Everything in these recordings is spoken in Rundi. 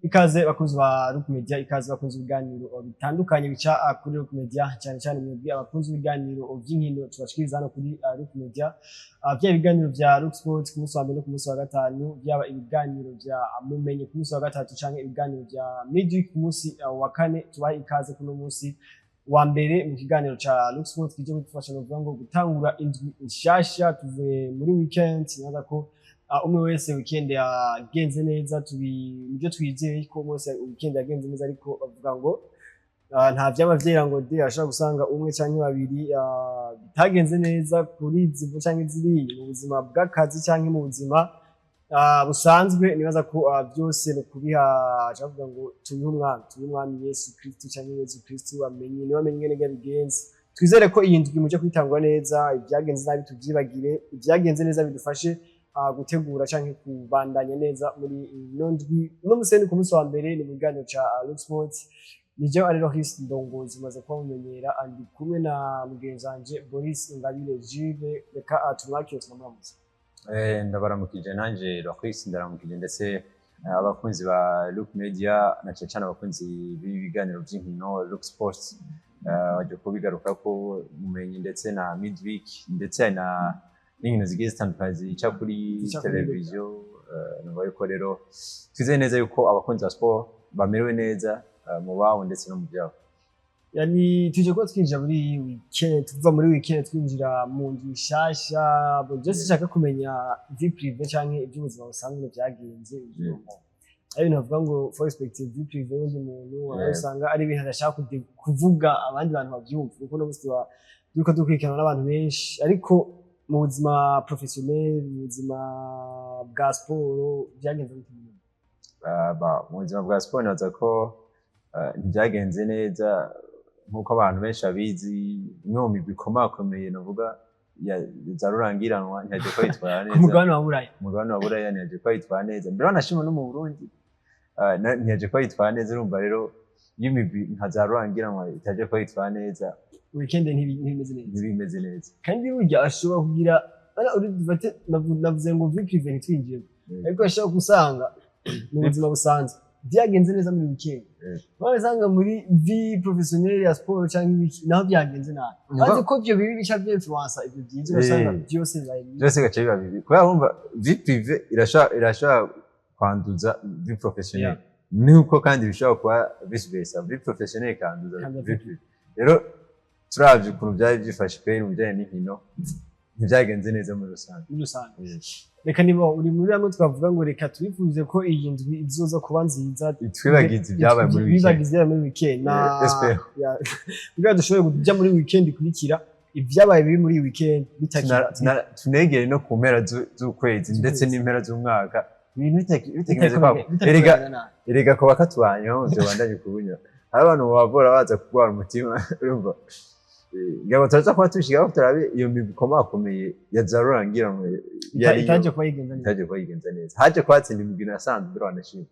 Ikaze bakunzi ba Rook Media, ikaze bakunzi ibiganiro bitandukanye bica kuri Rook Media, cyane cyane mwebwe abakunzi b'ibiganiro vy'inkino tubashikiriza hano kuri Rook Media. Vyaba ibiganiro vya Rook Sports ku munsi wa mbere no ku munsi wa gatanu, vyaba ibiganiro vya Mumenye ku munsi wa gatatu canke ibiganiro vya Midweek ku munsi wa kane. Tubahe ikaze kuno munsi wa mbere mu kiganiro ca Rook Sports kije kudufasha, novuga ngo, gutangura indwi nshasha. Tuvuye muri weekend, nibaza ko umwe wese weekend yagenze neza. Tubi nibyo twizeye ko umwe wese weekend yagenze neza, ariko bavuga ngo nta vyama vyera ngo de. Ashobora gusanga umwe canke babiri bitagenze neza kuri izi mvo canke ziriya, mu buzima bw'akazi canke mu buzima busanzwe. Nibaza ko byose ni ukubiha, cavuga ngo tubihe umwami, tubihe umwami Yesu Kristo canke Yesu Kristo amenye, niwe amenye ingene bigenze. Twizere ko iyi ndwi muje kwitangura neza, ibyagenze nabi tuvyibagire, ibyagenze neza bidufashe gutegura canke kubandanya neza muri ino ndwi. Uno musi ni ku munsi wa mbere, ni mu kiganiro ca Rook Sports. Ni jewe ari Rohis Ndongozi, maze kuba mumenyera, andi kumwe na mugenzi wanje Boris Ingabire Jules. Reka tumwakire, tunamuramutse. Ndabaramukije nanje Rohis, ndaramukije ndetse abakunzi ba Look Media na cyane cyane abakunzi b'ibiganiro by'inkino Look Sports, baje kubigaruka ko Mumenyi ndetse na Midweek ndetse na n'inkino zigiye zitandukanye zica kuri Zica kuri televiziyo. Numva yuko rero twizeye neza yuko abakunzi ba sport bamerewe neza mu babo ndetse no mu byabo. Yani tuje kuba twinjira muri weekend, tuva muri weekend twinjira mu ndwi nshasha. Bon, je sinshaka kumenya vie privée canke ivy'ubuzima busanzwe vyagenze. Ari ibintu bavuga ngo faut respecter vie privée y'undi muntu, aho usanga ari ibintu adashaka kuvuga abandi bantu bavyumva, kuko no musi wa turiko dukurikirana n'abantu benshi. Ariko mu buzima professionnel, mu buzima bwa siporo, byagenze gute? Mu buzima bwa siporo nibaza ko ntibyagenze neza nk'uko abantu benshi babizi. Imwe mu migwi ikomakomeye, navuga ya za rurangiranwa, ntiyaje ko yitwara ku neza. Mugabane wa Buraya. Umugabane wa Buraya ntiyaje ko yitwara neza, mbere wanashima no mu Burundi ntiyaje ko yitwara neza. Urumva rero iyo imigwi nka za rurangiranwa itaje ko yitwara neza, weekend ntibimeze neza. Ntibimeze neza. Kandi burya ashobora kugira navuze ngo vie privée ntitwinjire, ariko ashobora gusanga mu buzima busanzwe byagenze neza muri weekend, usanga muri vie professionnelle ya sport cyangwa ibiki naho byagenze nabi. Bazi ko ibyo bibi bica byinfluensa ibyo byiza, ugasanga byose bibaye bibi. Byose gace biba bibi, kubera wumva vie privée irashobora kwanduza vie professionnelle, nuko kandi bishobora kuba vice versa, vie professionnelle ikanduza ikanduza vie privée. Rero turavye ukuntu byari byifashe kweri mu bijanye n'inkino, ntibyagenze neza muri rusange. Muri rusange. Reka niba uri muri bamwe twavuga ngo reka twifuze ko iyi ndwi izoza kuba nziza. Twibagize ibyabaye muri weekend. Twibagize ibyabaye muri weekend na Espero. Kugira dushobore kuja muri weekend ikurikira ibyabaye bibi muri iyi weekend bitakira. Tunegere no ku mpera z'ukwezi ndetse Z'ukwezi. n'impera z'umwaka, ibintu bitakimeze kwako. Erega bitakimeze nabi. Erega kuba katubanyeho byobandanye kubunya, hari abantu bavura baza kurwara umutima. Urumva, ngira ngo turaza kuba tubishikaho, turabe iyo migwi ikomakomeye ya za rurangiranwa yariyo itaje kuba yigenza neza. Itaje kuba yigenza neza, haje kuhatsinda imigwi nasanzwe mbere wanashima.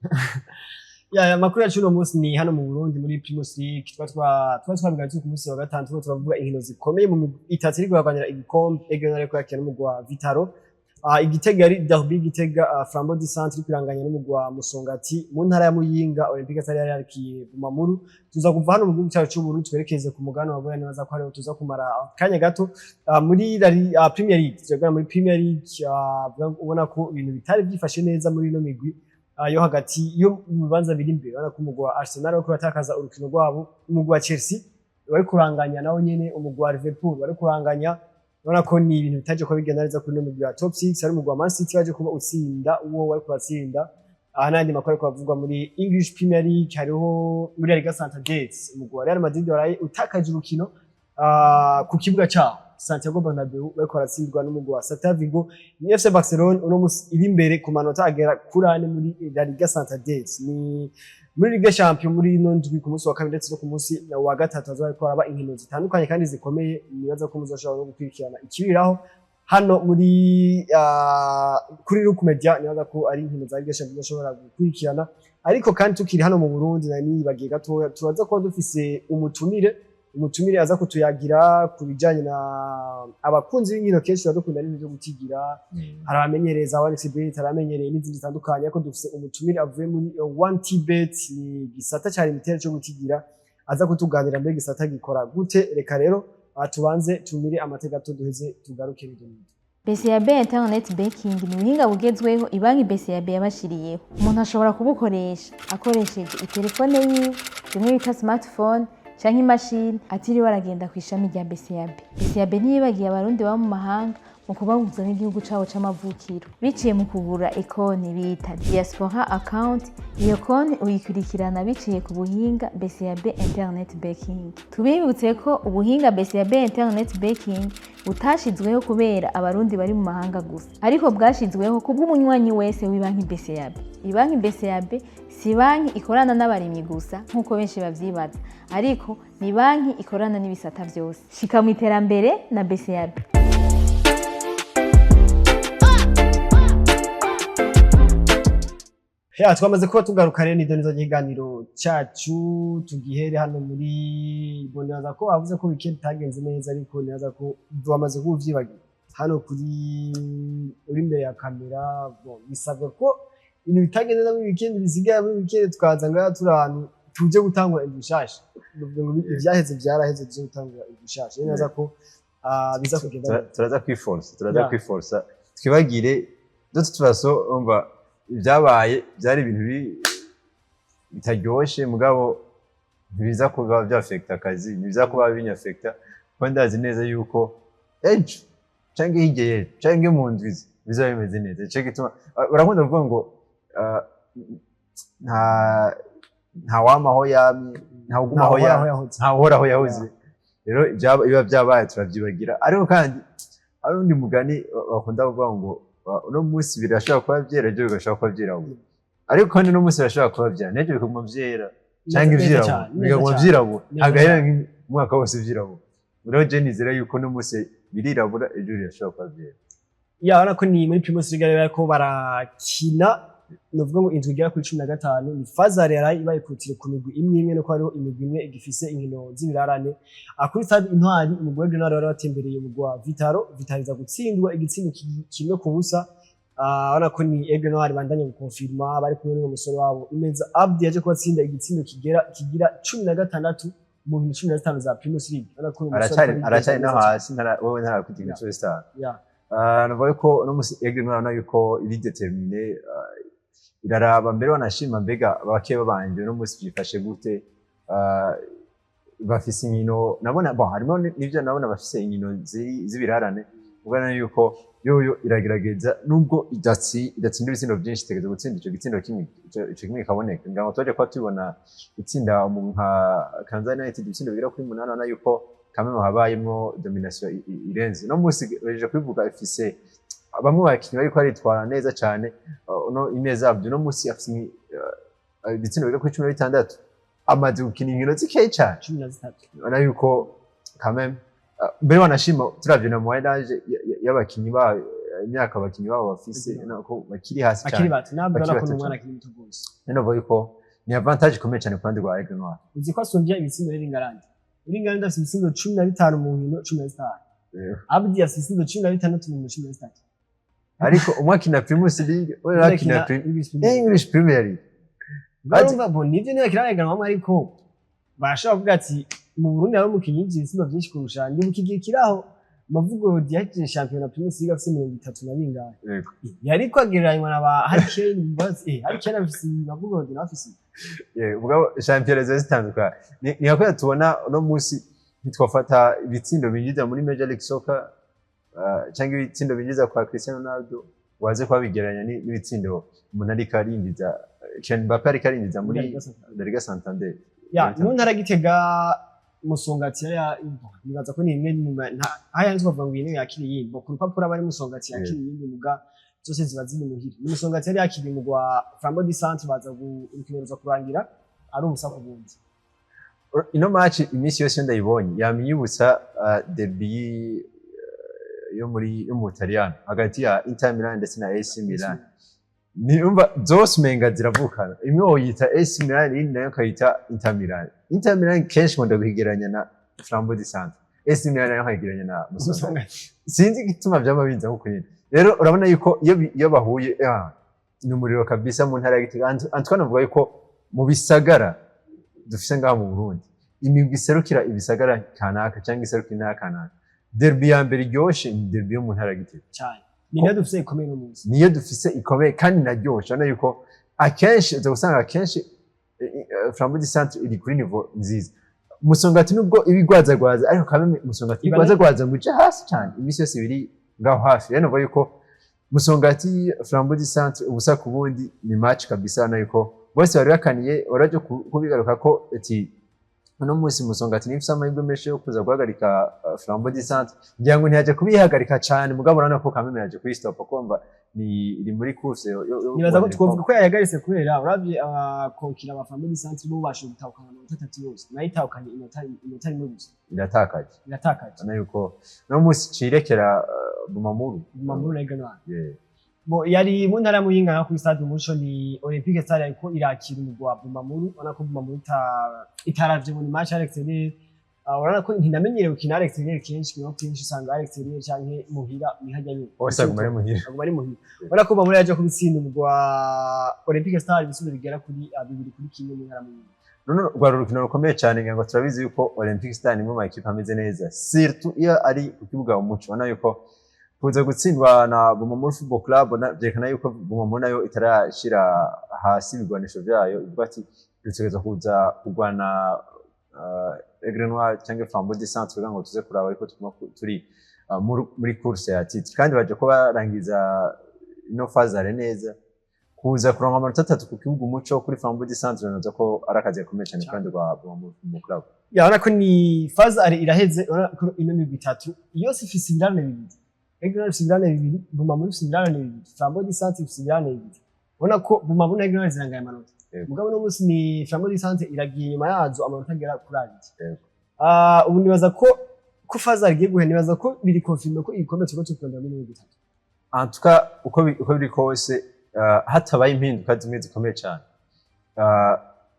Ya, amakuru yacu uno munsi ni hano mu Burundi muri Primus League. Twa twabigarutse ku munsi wa gatanu, turiko turavuga inkino zikomeye mu migwi itatu iri guhaganira igikombe. Aigle Noir ariko yakira n'umugwi wa Vital'O. Igitega ari derby Gitega, Flambeau du Centre iri kwiranganya n'umugwi wa Musongati. Mu ntara ya Muyinga, Olympique Star yari yakiye Bumamuru. Tuza kuva hano mu gihugu cyacu cy'u Burundi twerekeze ku mugabane wa Buraya. Nibaza ko hariho tuza kumara akanya gato muri Premier League. Tuzagana muri Premier League, ubona ko ibintu bitari byifashe neza muri ino migwi yo hagati yo mu bibanza biri imbere. Urabona ko umugwi wa Arsenal bariko batakaza urukino rwabo, umugwi wa Chelsea bari kuranganya nawo nyene, umugwi wa Liverpool bari kuranganya. Urabona ko ni ibintu bitaje kuba bigenda neza kuri ino migwi ya top 6. Hari umugwi wa Man City waje kuba utsinda uwo wari kubatsinda. Aha n'andi makuru ariko avugwa muri English Premier League, hariho muri La Liga Santander, umugwi wa Real Madrid waraye utakaje urukino ku kibuga cawo Santiago Bernabeu, bariko baratsindwa n'umugwi wa Celta Vigo. Ni FC Barcelona uno musi iri imbere ku manota agera kuri ane muri La Liga Santander. Ni muri Ligue Champion, muri ino ndwi ku munsi wa kabiri ndetse no ku munsi wa gatatu hazoba hariko haraba inkino zitandukanye kandi zikomeye. Nibaza ko muzoshobora no gukurikirana ikibiraho hano muri kuri Rook Media. Nibaza ko ari inkino za Ligue Champion muzoshobora gukurikirana. Ariko kandi tukiri hano mu Burundi, nari nibagiye gatoya, turaza kuba dufise umutumire. Umutumire aza kutuyagira ku bijanye na abakunzi b'inkino. Kenshi turadukunda n'ibintu vyo gutigira. Hari abamenyereza wa 1xBet, haramenyereye n'izindi zitandukanye, ariko dufise umutumire avuye muri One Tbet, ni gisata ca Lumitel co gutigira, aza kutuganira mbere gisata gikora gute. Reka rero tubanze tumire amateka gato, duheze tugaruke n'ibyo. BCAB Internet Banking ni ubuhinga bugezweho ibanki BCAB yabashiriyeho. Umuntu ashobora kubukoresha akoresheje itelefone yiwe, bimwe bita smartphone, canke imashini, atiriwe aragenda ku ishami rya BCAB. BCAB ntiyibagiye Abarundi baba mu mahanga mu kubahuza n'igihugu cabo c'amavukiro biciye mu kugura ikonti bita Diaspora Account. Iyo konti uyikurikirana biciye ku buhinga BCAB Internet Banking. Tubibutse ko ubuhinga BCAB Internet Banking butashizweho kubera Abarundi bari mu mahanga gusa, ariko bwashizweho kubw'umunywanyi wese w'ibanki BCAB. Ibanki BCAB si banki ikorana n'abarimyi gusa nk'uko benshi bavyibaza, ariko ni banki ikorana n'ibisata vyose. Shika mu iterambere na BCAB. Ya, twamaze kuba tugaruka rero n'ido nizo kiganiro cyacu tugihere hano muri Bonibaza ko bavuze ko weekend itagenze neza, ariko nibaza ko wamaze kuba uvyibagiwe hano kuri uri imbere ya kamera. Bon, bisabwa ko ibintu bitagenze neza muri weekend bisigaye muri weekend, tukaza ngaha turi ahantu tuje gutangura inzu nshasha. Nuvuga ngo ivyaheze vyaraheze, tuje gutangura inzu nshasha. Rero nibaza ko biza kugenda neza. Turaza kwiforsa, turaza kwiforsa twibagire de toute façon. Umva, ibyabaye byari ibintu bitaryoshe, mugabo ntibiza kuba byafekta akazi, ntibiza kuba binyafekta, kuko ndazi neza yuko ejo canke hirya y'ejo canke mu ndwizi bizaba bimeze neza. Nico gituma barakunda kuvuga ngo nta wamaho yamye, nta ugumaho Ntawe yamye, yahoze. Nta uhoraho yahoze. Rero biba byabaye turabyibagira, ariko kandi hari undi mugani bakunda kuvuga ngo uno munsi birashobora kuba byera, ejo bigashobora kuba byirabura, ariko kandi uno munsi birashobora kuba byera n'ejo bikaguma byera canke Neza ivyirabura, cane, neza bikaguma cane. vyirabura, Neza hagahera cane. nk'umwaka wose vyirabura. Rero je nizera yuko uno munsi birirabura, ejo birashobora kuba vyera. Ya, urabona ko ni muri Primus League bariko barakina, novuga ngo indwi igera kuri 15, ni fazare yaraye ibaye kutire ku migwi imwe imwe, nuko hariho imigwi imwe igifise inkino z'ibirarane. Kuri stade Intwari, umugwi wa Intwari wari watembereye umugwi wa Vitaro, Vitaro iza gutsindwa igitsindo 1-0. Urabona ko ni Aigle Noir bandanye gukonfirma, bari kumwe n'uwo musore wabo Imeza Abdi yaje kubatsinda igitsindo kigera kigira 16 mu nkino 15 za Primus League. Urabona ko uyu musore Aracari ariko aracari no neza cane. hasi, wewe ntarakwita inkino 15. Navuga ko uno munsi Aigle Noir urabona yuko iri déterminée, iraraba mbere wanashima mbega bake babanje uno munsi byifashe gute. Bafise inkino nabona, bon, harimo n'ivyo nabona bafise inkino z'ibirarane, ubona yuko yoyo iragerageza nubwo idatsinda ibitsindo byinshi, itegereza gutsinda ico gitsindo kimwe, ico kimwe kaboneka. Ngira ngo twaje kuba tubona itsinda umuntu nka Kansas United ibitsindo bigera kuri 8, urabona yuko kamwe habayemwo domination irenze. No munsi bejeje kubivuga, ifise bamwe bakinyi bariko baritwara neza cane. Uno Ineza Abdu no munsi afise ibitsindo bigera kuri 16, amaze gukina inkino zikeyi cane. 13. Ubona yuko quand même mbere wanashima turavye na moyenne d'âge y'abakinyi ba imyaka abakinyi babo bafise, nako bakiri hasi Akiri cane. bato nabwo. Bakiri Urabona ko bato ni umwana cane. akiri muto rwose. Rero navuga yuko ni avantage ikomeye cane ku ruhande rwa Aigle Noir. Uzi ko asumbya ibitsindo Eringarandi? Eringarandi afise ibitsindo 15 mu nkino 15. Abdi afise ibitsindo 16 mu nkino 13. Ariko umwe akina Primus League, we akina English Premier League. English Premier League. Barumva bo nivyo ntibakina bahiganwa hamwe, ariko barashobora kuvuga ati mu Burundi hari umukinyi yinjiye ibitsindo vyinshi kurusha. Ndibuka igihe kiraho Mavugo yakinye shampiyona Primus League afise 30 na bingahe. Yariko agereranywa na ba Harry Kane, mbazi Harry Kane afise, Mavugo nawe afise. Mugabo shampiyona ziba zitandukanye. Ni nka tubona uno munsi ntitwafata ibitsindo binjiza muri Major League Soccer cyangwa ibitsindo binjiza kwa Cristiano Ronaldo waze kuba bigereranya n'ibitsindo umuntu ariko arinjiza, Kylian Mbappe ariko arinjiza muri La Liga Santander. Ya, mu ntara ya Gitega, Musongati ya nibaza ko ni imwe mu haya ntitwavuga ngo iyi niyo yakiriye iyindi. Bo ku rupapuro aba ari Musongati yakiriye iyindi, muga zose ziba ziri muhira. Ni Musongati yari yakiriye umugwa Flambeau du Centre, baza urukino ruza kurangira ari 0-0. Ino match iminsi yose iyo ndayibonye yaminyibutsa derby yo mu Butaliyano hagati ya Inter Milan ndetse na AC Milan. Niumva zose umenga ziravukana, imwe woyita AC Milan, iyindi nayo ukayita Inter Milan. Inter Milan kenshi nkunda kuyigereranya na Flambeau du Centre, AS Milan nayo nkayigereranya na Musongati. Sinzi igituma vyama binza nkuko nyene. Rero urabona yuko iyo bahuye, ni umuriro kabisa mu ntara ya Gitega. Antoine avuga yuko mu bisagara dufise ngaha mu Burundi, imigwi iserukira ibisagara kanaka cyangwa iserukira intara kanaka, derby ya mbere iryoshe ni derby yo mu ntara ya Gitega. Cyane, ni nayo dufise ikomeye no munsi. Niyo dufise ikomeye kandi inaryoshe. Urabona yuko akenshi uza gusanga akenshi Flambeau du Centre iri kuri niveau nziza. Musongati nubwo iba igwazagwaza, ariko kameme Musongati igwazagwaza ngo ije hasi cyane, iminsi yose biri ngaho hafi. Rero numva yuko Musongati, Flambeau du Centre, ubusa ku bundi, ni match kabisa. Urabona yuko bose bari bakaniye. Waraje kubigaruka ko ati uno munsi Musongati nifise amahirwe menshi yo kuza guhagarika Flambeau du Centre. Ngira ngo ntiyaje kubihagarika cane, mugabo urabona ko kameme yaje kuyistopa, kumva ni iri muri course yo Nibaza ko kurwanira. twovuga ko yayagaritse kubera uravye abakonkira ba Flambeau du Centre bo bashoboye gutahukana amanota 3 yose, nayo itahukanye inota 1 gusa. Iratakaje. Iratakaje. Urabona yuko uno munsi cirekera Bumamuru. Bumamuru na Aigle Noir. Yeah. Bo yari mu ntara ya Muyinga, naho kuri stade Umuco ni Olympique Star yariko irakira umugwi wa Bumamuru. Ubona ko Bumamuru itaravye ngo ni match à l'extérieur. Urabona ko ntinamenyerewe gukina à l'extérieur kenshi, no kenshi usanga à l'extérieur canke muhira ni hajya nyine. Bose aguma ari muhira. Aguma ari muhira. Urabona ko Bumamuru yaje kubitsinda umugwi wa Olympique Star ibisubizo bigera kuri 2-1 mu ntara ya Muyinga. Runo rwari urukino rukomeye cyane. Ngira ngo turabizi yuko Olympic Star ni imwe mu makipe ameze neza, surtout iyo ari ku kibuga Umuco. Ubona yuko kuza gutsindwa na Bumamuru Football Club vyerekana yuko Bumamuru nayo itarashira hasi ibigwanisho vyayo, ivuga ati dutegerezwa kuza kurwana Aigle Noir cyangwa Flambeau du Centre kugira ngo tuze kuraba yuko tuguma turi muri course ya titre. Kandi baje ko barangiza ino phase aller neza, kuza kuronka amanota 3 ku kibuga Umuco kuri Flambeau du Centre, nazo ko ari akazi gakomeye cyane kandi rwa Bumamuru Football Club. Ya, urabona ko ni phase aller iraheze. Urabona ko ino migwi itatu yose ifise ibirarane bibiri. Aigle Noir ifise ibirarane bibiri, Bumamuru ifise ibirarane bibiri, Flambeau du Centre ifise ibirarane bibiri. Ubona ko Bumamuru na Aigle Noir zirangaye amanota. Mugabo uno munsi ni Flambeau du Centre iragiye inyuma yazo amanota agera kuri 2. Ubu nibaza ko phase aller igiye guhera, nibaza ko biri confirmé ko igikombe turiko tukirondera muri mirongo itatu. En tout cas, uko biri kose, hatabaye impinduka zimwe zikomeye cyane,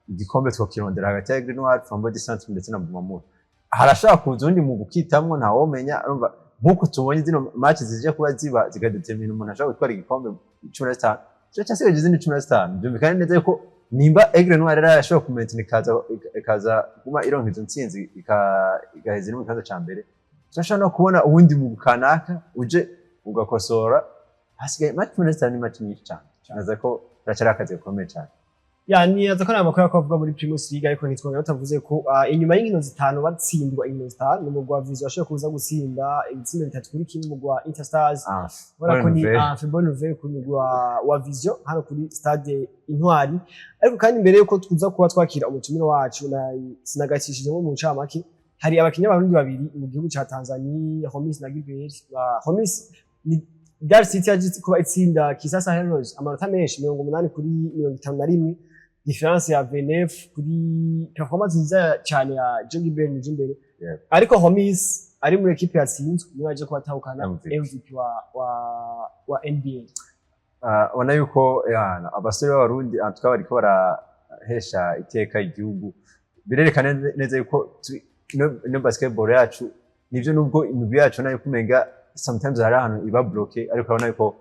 igikombe twokirondera hagati ya Aigle Noir, Flambeau du Centre ndetse na Bumamuru. Harashaka kuza undi mu gukitamwo, ntawomenya. Urumva nk'uko tubonye zino match zije kuba ziba zikadetermina umuntu ashobora gutwara igikombe 15, cyasigaje izindi 15. Byumvikana neza yuko nimba Aigle Noir yari yashobora kumaintain ikaza kuguma ironka izo ntsinzi, igaheza iri mu kibanza ca mbere, turashobora no kubona uwundi mu kanaka uje ugakosora. Hasigaye match 15, ni match nyinshi cyane. Naza ko biracyari akazi gakomeye cyane. Ya, nibaza ko nta makuru yo kuvuga muri Primus League, ariko ntitwongera tutavuze ko inyuma y'inkino zitanu batsindwa inkino zitanu, n'umugwi wa Vision washoboye kuza gutsinda ibitsindo 3-1 umugwi wa Interstars. Ubona ko ni bonne nouvelle. Bonne nouvelle ku mugwi wa Vision hano kuri stade Intwari. Ariko kandi mbere yuko tuza kuba twakira umutumire wacu, na sinagacishijemo mu ncamake, hari abakinyi b'Abarundi babiri mu gihugu ca Tanzania, Homis na Gilbert. Homis ni Dar City yaje kuba itsinda Kisasa Heroes amanota menshi, 80-51, différence ya 29, kuri performance nziza cyane ya Joe Gilbert Nijimbere. Ariko Homis ari muri équipe yatsinzwe, niwe yaje kuba atahukana MVP. MVP wa NBA. Ubona yuko abasore b'Abarundi en tout cas bariko barahesha iteka igihugu. Birerekana neza yuko ino basketball yacu nivyo, nubwo imigwi yacu nayo kumenga sometimes hari ahantu iba bloqué, ariko urabona yuko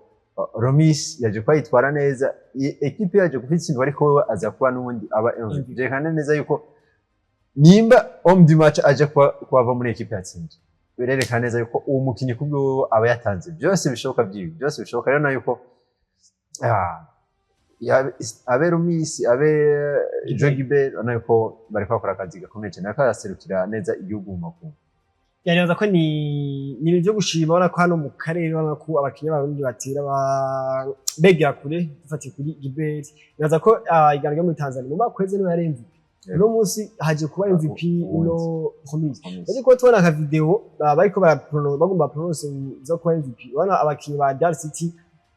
Romis yaje kuba yitwara neza. Équipe yaje kuba ariko wewe aza kuba n'ubundi aba MVP. MVP. Byerekana neza yuko nimba homme du match aje kuba ava muri équipe yatsinzwe, birerekana neza yuko uwo mukinyi kubwo wewe aba yatanze byose bishoboka byiwe, byose bishoboka. Rero na yuko abe Rumisi, abe Joe Gilbert, urabona yuko bariko bakora akazi gakomeye cyane, bariko baraserukira neza igihugu mu makungu. Yanibaza ko ni ibintu byo gushima. Urabona ko hano mu karere, urabona ko abakinnyi b'Abarundi batera begera kure. Dufatiye kuri Gilbert, nibaza ko iganwa ryo muri Tanzania mu mwaka uheze niwe yari MVP. Uno munsi haje kuba MVP Uwundi. Uno Homis. Homis. Yaje kuba tubona aka video bariko bagomba prononce zo kuba MVP. Urabona abakinnyi ba Dar City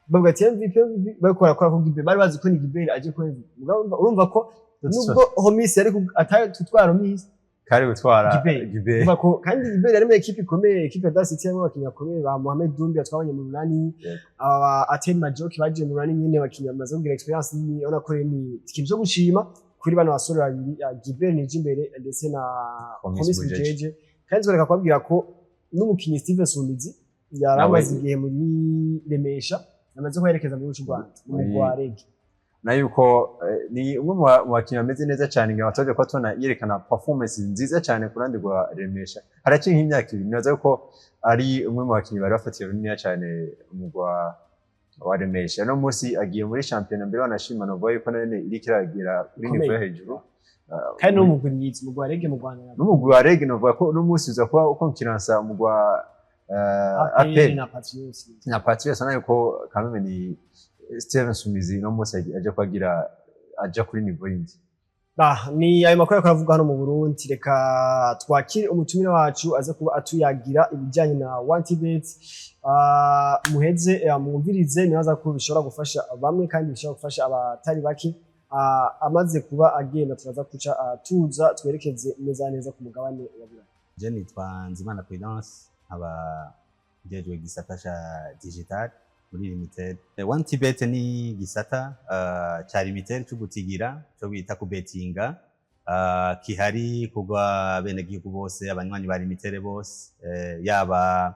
bavuga ati "MVP, MVP", bariko barakora ko Gilbert, bari bazi ko ni Gilbert aje kuba MVP. Mugabo urumva ko nubwo Homis yari atari tutwara Homis, kari gutwara Gilbert. Gilbert. Urumva ko kandi Gilbert yari muri équipe ikomeye, équipe ya Dar City harimo abakinnyi bakomeye ba Mohamed Doumbia twabonye mu Runani, aba Aten Majoki bagiye mu Runani nyene, abakinnyi bamaze kugira expérience nini. Urabona ko rero ni ikintu cyo gushima kuri bano basore babiri, Gilbert Nijimbere ndetse na Homis Homis Bujeje. Bujeje. Kandi twereka kubabwira ko n'umukinyi Steven Sumizi yari amaze igihe muri Remesha yamaze kwerekeza mu gihugu cy'u Rwanda mu mugwi wa REG. Na yuko ni umwe mu bakinnyi bameze neza cyane, ngira batoje ko tubona yerekana performance nziza cyane ku ruhande rwa Remesha haraciye nk'imyaka 2. Nibaza yuko ari umwe mu bakinnyi bari bafatiye runini cyane umugwi wa Remesha. No munsi agiye muri shampiyona mbere, wanashima novuga yuko nayo iriko iragera kuri niveau yo hejuru. Kandi n'umugwi mwiza, umugwi wa REG mu Rwanda. N'umugwi wa REG novuga ko no munsi uza kuba ukonkiransa umugwi wa APR na Patriots. Na Patriots, nayo ko kameme ni Steven Sumizi no munsi aje kwagira aja kuri niveau yindi. Bah, ni ayo makuru ariko aravuga hano mu Burundi. Reka twakire umutumire wacu aza kuba atuyagira ibijyanye na 1xBet. Muheze mwumvirize, nibaza ko bishobora gufasha bamwe kandi bishobora gufasha abatari bake. Amaze kuba agenda, turaza kuca tuza twerekeze neza neza ku mugabane wa Burayi. Je nitwa Nzimana Prudence, nkaba njejwe igisata ca digital muri Lumitel. 1xBet ni gisata ca Lumitel co gutigira, co bita kubetinga, kihari kugwa bene gihugu bose, abanywanyi ba Lumitel bose, yaba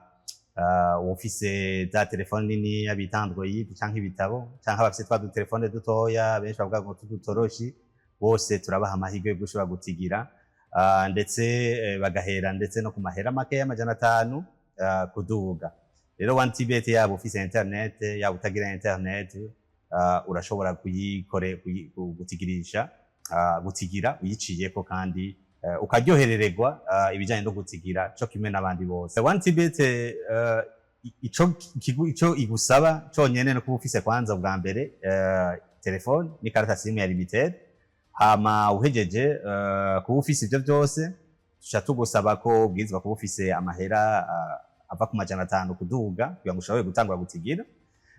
ufise za telefone nini bita Android canke ibitabo, canke abafise twa dutelefone dutoya benshi bavuga ngo tudutoroshi, bose turabaha amahirwe yo gushobora gutigira, ndetse bagahera ndetse no ku mahera make y'amajana 5 kuduga. Rero 1xBet, yaba ufise internet, yaba utagira internet, urashobora kuyikore gutigirisha, gutigira uyiciyeko, kandi ukaryoherererwa ibijanye no gutigira co kimwe n'abandi bose. 1xBet, ico igusaba conyene no kuba ufise kwanza bwa mbere telefone n'ikarata simu ya Lumitel. Hama uhejeje kuba ufise ivyo vyose, tuca tugusaba ko ubwirizwa kuba ufise amahera ava ku 500 kuduga kugira ngo ushobore gutangura gutigira.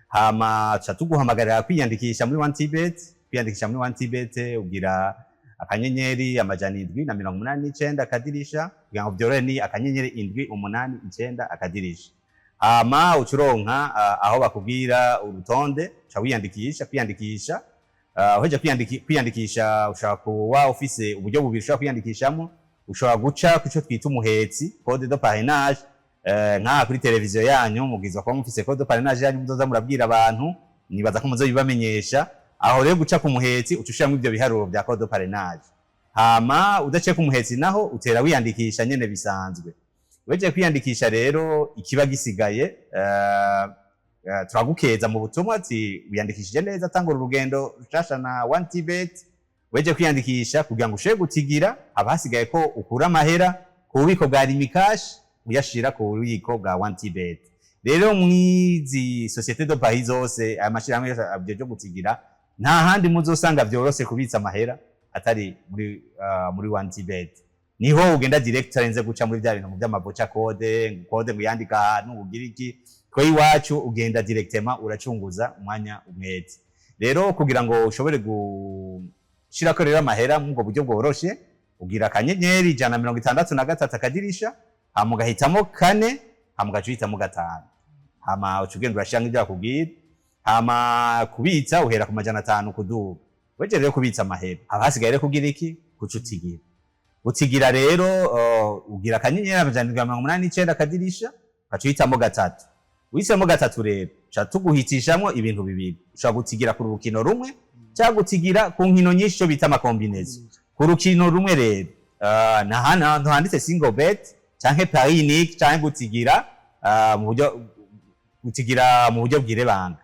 Hama tuca tuguhamagarira kwiyandikisha muri 1xBet. Kwiyandikisha muri 1xBet, ugira *789# kugira ngo vyorohe ni *789#. Hama uca uronka aho bakubwira urutonde, uca wiyandikisha. Kwiyandikisha, uhejeje kwiyandikisha, ushobora kuba ufise uburyo bubiri ushobora kwiyandikishamo. Ushobora guca kuco twita umuhetsi, code de parrainage. Nkaha kuri televiziyo yanyu mubwirizwa kuba mufise code de parrainage yanyu muzoza murabwira abantu, nibaza ko muzobibamenyesha. Aho rero guca ku muhetsi uca ushiramwo ivyo biharuro vya code de parrainage. Hama udaciye ku muhetsi naho, utera wiyandikisha nyene bisanzwe. Uhejeje kwiyandikisha rero, ikiba gisigaye, turagukeza mu butumwa ati wiyandikishije neza, tangura urugendo rushasha na 1xBet. Weje kwiyandikisha kugira ngo ushobore gutigira, haba hasigaye ko ukura amahera ku bubiko bwa Lumicash uyashira ku bubiko bwa 1xBet. Rero mwizi société de paris zose, aya mashirahamwe yose ajejwe gutigira, nta handi muzosanga vyoroshe kubitsa amahera atari muri 1xBet. Niho ugenda direct utarenze guca muri vya bintu vy'ama voucher code, code ngo uyandika ahantu ugira iki. Twe iwacu ugenda directement, uracunguza umwanya umwete. Rero kugira ngo ushobore gushirako rero amahera mw'ubwo buryo bworoshe, ugira *163#, hama ugahitamo 4, hama ugaca uhitamo 5, hama uca ugenda urashira nk'ivyo bakubwira. Hama kubitsa uhera ku 500 kuduga. Weje rero kubitsa amahera, haba hasigaye rero kugira iki? Kuca utigira. Utigira rero, ugira *789#, ugaca uhitamo 3. Uhisemo 3 rero, uca tuguhitishamwo ibintu bibiri: ushobora gutigira ku rukino rumwe cyangwa gutigira ku nkino nyinshi, ico bita ama combinaisons. Ku rukino rumwe rero, nta hantu handitse single bet canke pari unique, canke gutigira mu buryo gutigira mu buryo bw'irebanga,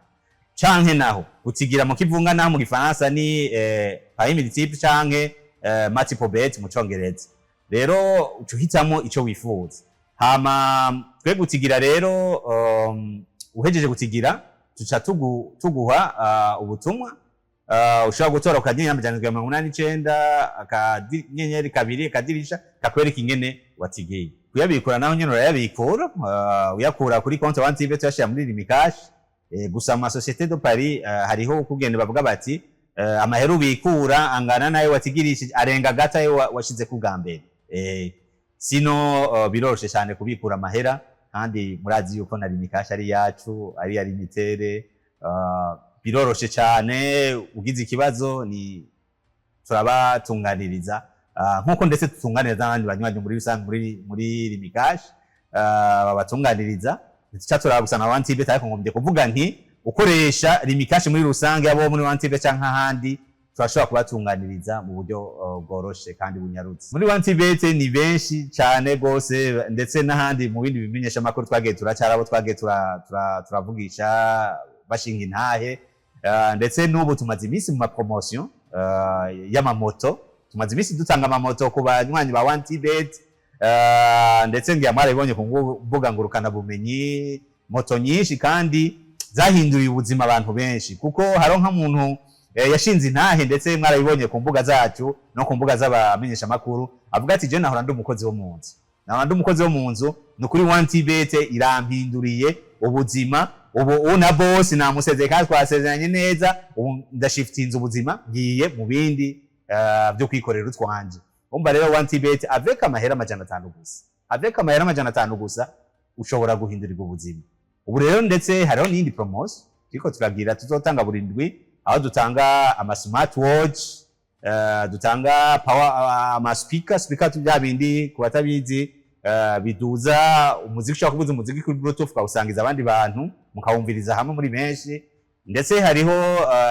canke naho gutigira mu kivunga, naho mu gifaransa ni pari multiple canke multiple bet mu congereza. Rero uca uhitamo ico wifuza. Hama twe gutigira rero, uhejeje gutigira, tuca tuguha ubutumwa. Ushobora gutora ku *789 *2# kakwereka ingene watigiye. Kuyabikura naho nyene urayabikura, uyakura kuri konti 1xBet uyashira muri Lumicash. Gusa mu ma société de paris hariho ukugenda bavuga bati amahera ubikura angana nayo watigirishije, arenga gato ayo washize ku bwa mbere. Sino biroroshe cyane kubikura amahera, kandi murazi yuko na Lumicash ari yacu, ari ya Lumitel. Biroroshe cyane, ugize ikibazo ni turabatunganiriza. Nkuko ndetse tutunganiriza n'abandi banywanyi muri rusange muri Lumicash, babatunganiriza. Ntituca turaba gusa na 1TBet, ariko ngombye kuvuga nti ukoresha Lumicash muri rusange, abo muri 1TBet canke ahandi, turashobora kubatunganiriza mu buryo bworoshe kandi bunyarutse. Muri 1TBet ni benshi cyane rwose, ndetse n'ahandi mu bindi bimenyesha amakuru twagiye turacara, abo twagiye turavugisha bashinga intahe. Ndetse n'ubu tumaze iminsi mu ma promotion y'amamoto, tumaze iminsi dutanga amamoto ku banywanyi ba 1TBet. Ndetse ngira mwarabibonye ku mbuga ngurukana bumenyi, moto nyinshi kandi zahinduriye ubuzima abantu benshi, kuko hariho nk'umuntu yashinze intahe, ndetse mwarabibonye ku mbuga zacu no ku mbuga z'abamenyeshamakuru, avuga ati: "Je nahora ndi umukozi wo mu nzu, nahora ndi umukozi wo mu nzu, ni ukuri 1TBet irampinduriye ubuzima. Ubu na boss namusezeye kandi twasezeranye neza, ubu ndashiftinze ubuzima, ngiye mu bindi byo kwikorera utwanje." Umva rero, 1TBet avec amahera 500 gusa, avec amahera 500 gusa ushobora guhindurirwa ubuzima. Ubu rero ndetse hariho n'iyindi promotion turiko turagira, tuzotanga buri ndwi, aho dutanga ama smart watch, dutanga power, ama speaker bya bindi ku batabizi, biduza umuziki, ushobora kubuza umuziki kuri bluetooth ukawusangiza abandi bantu, mukawumviriza hamwe muri benshi. Ndetse hariho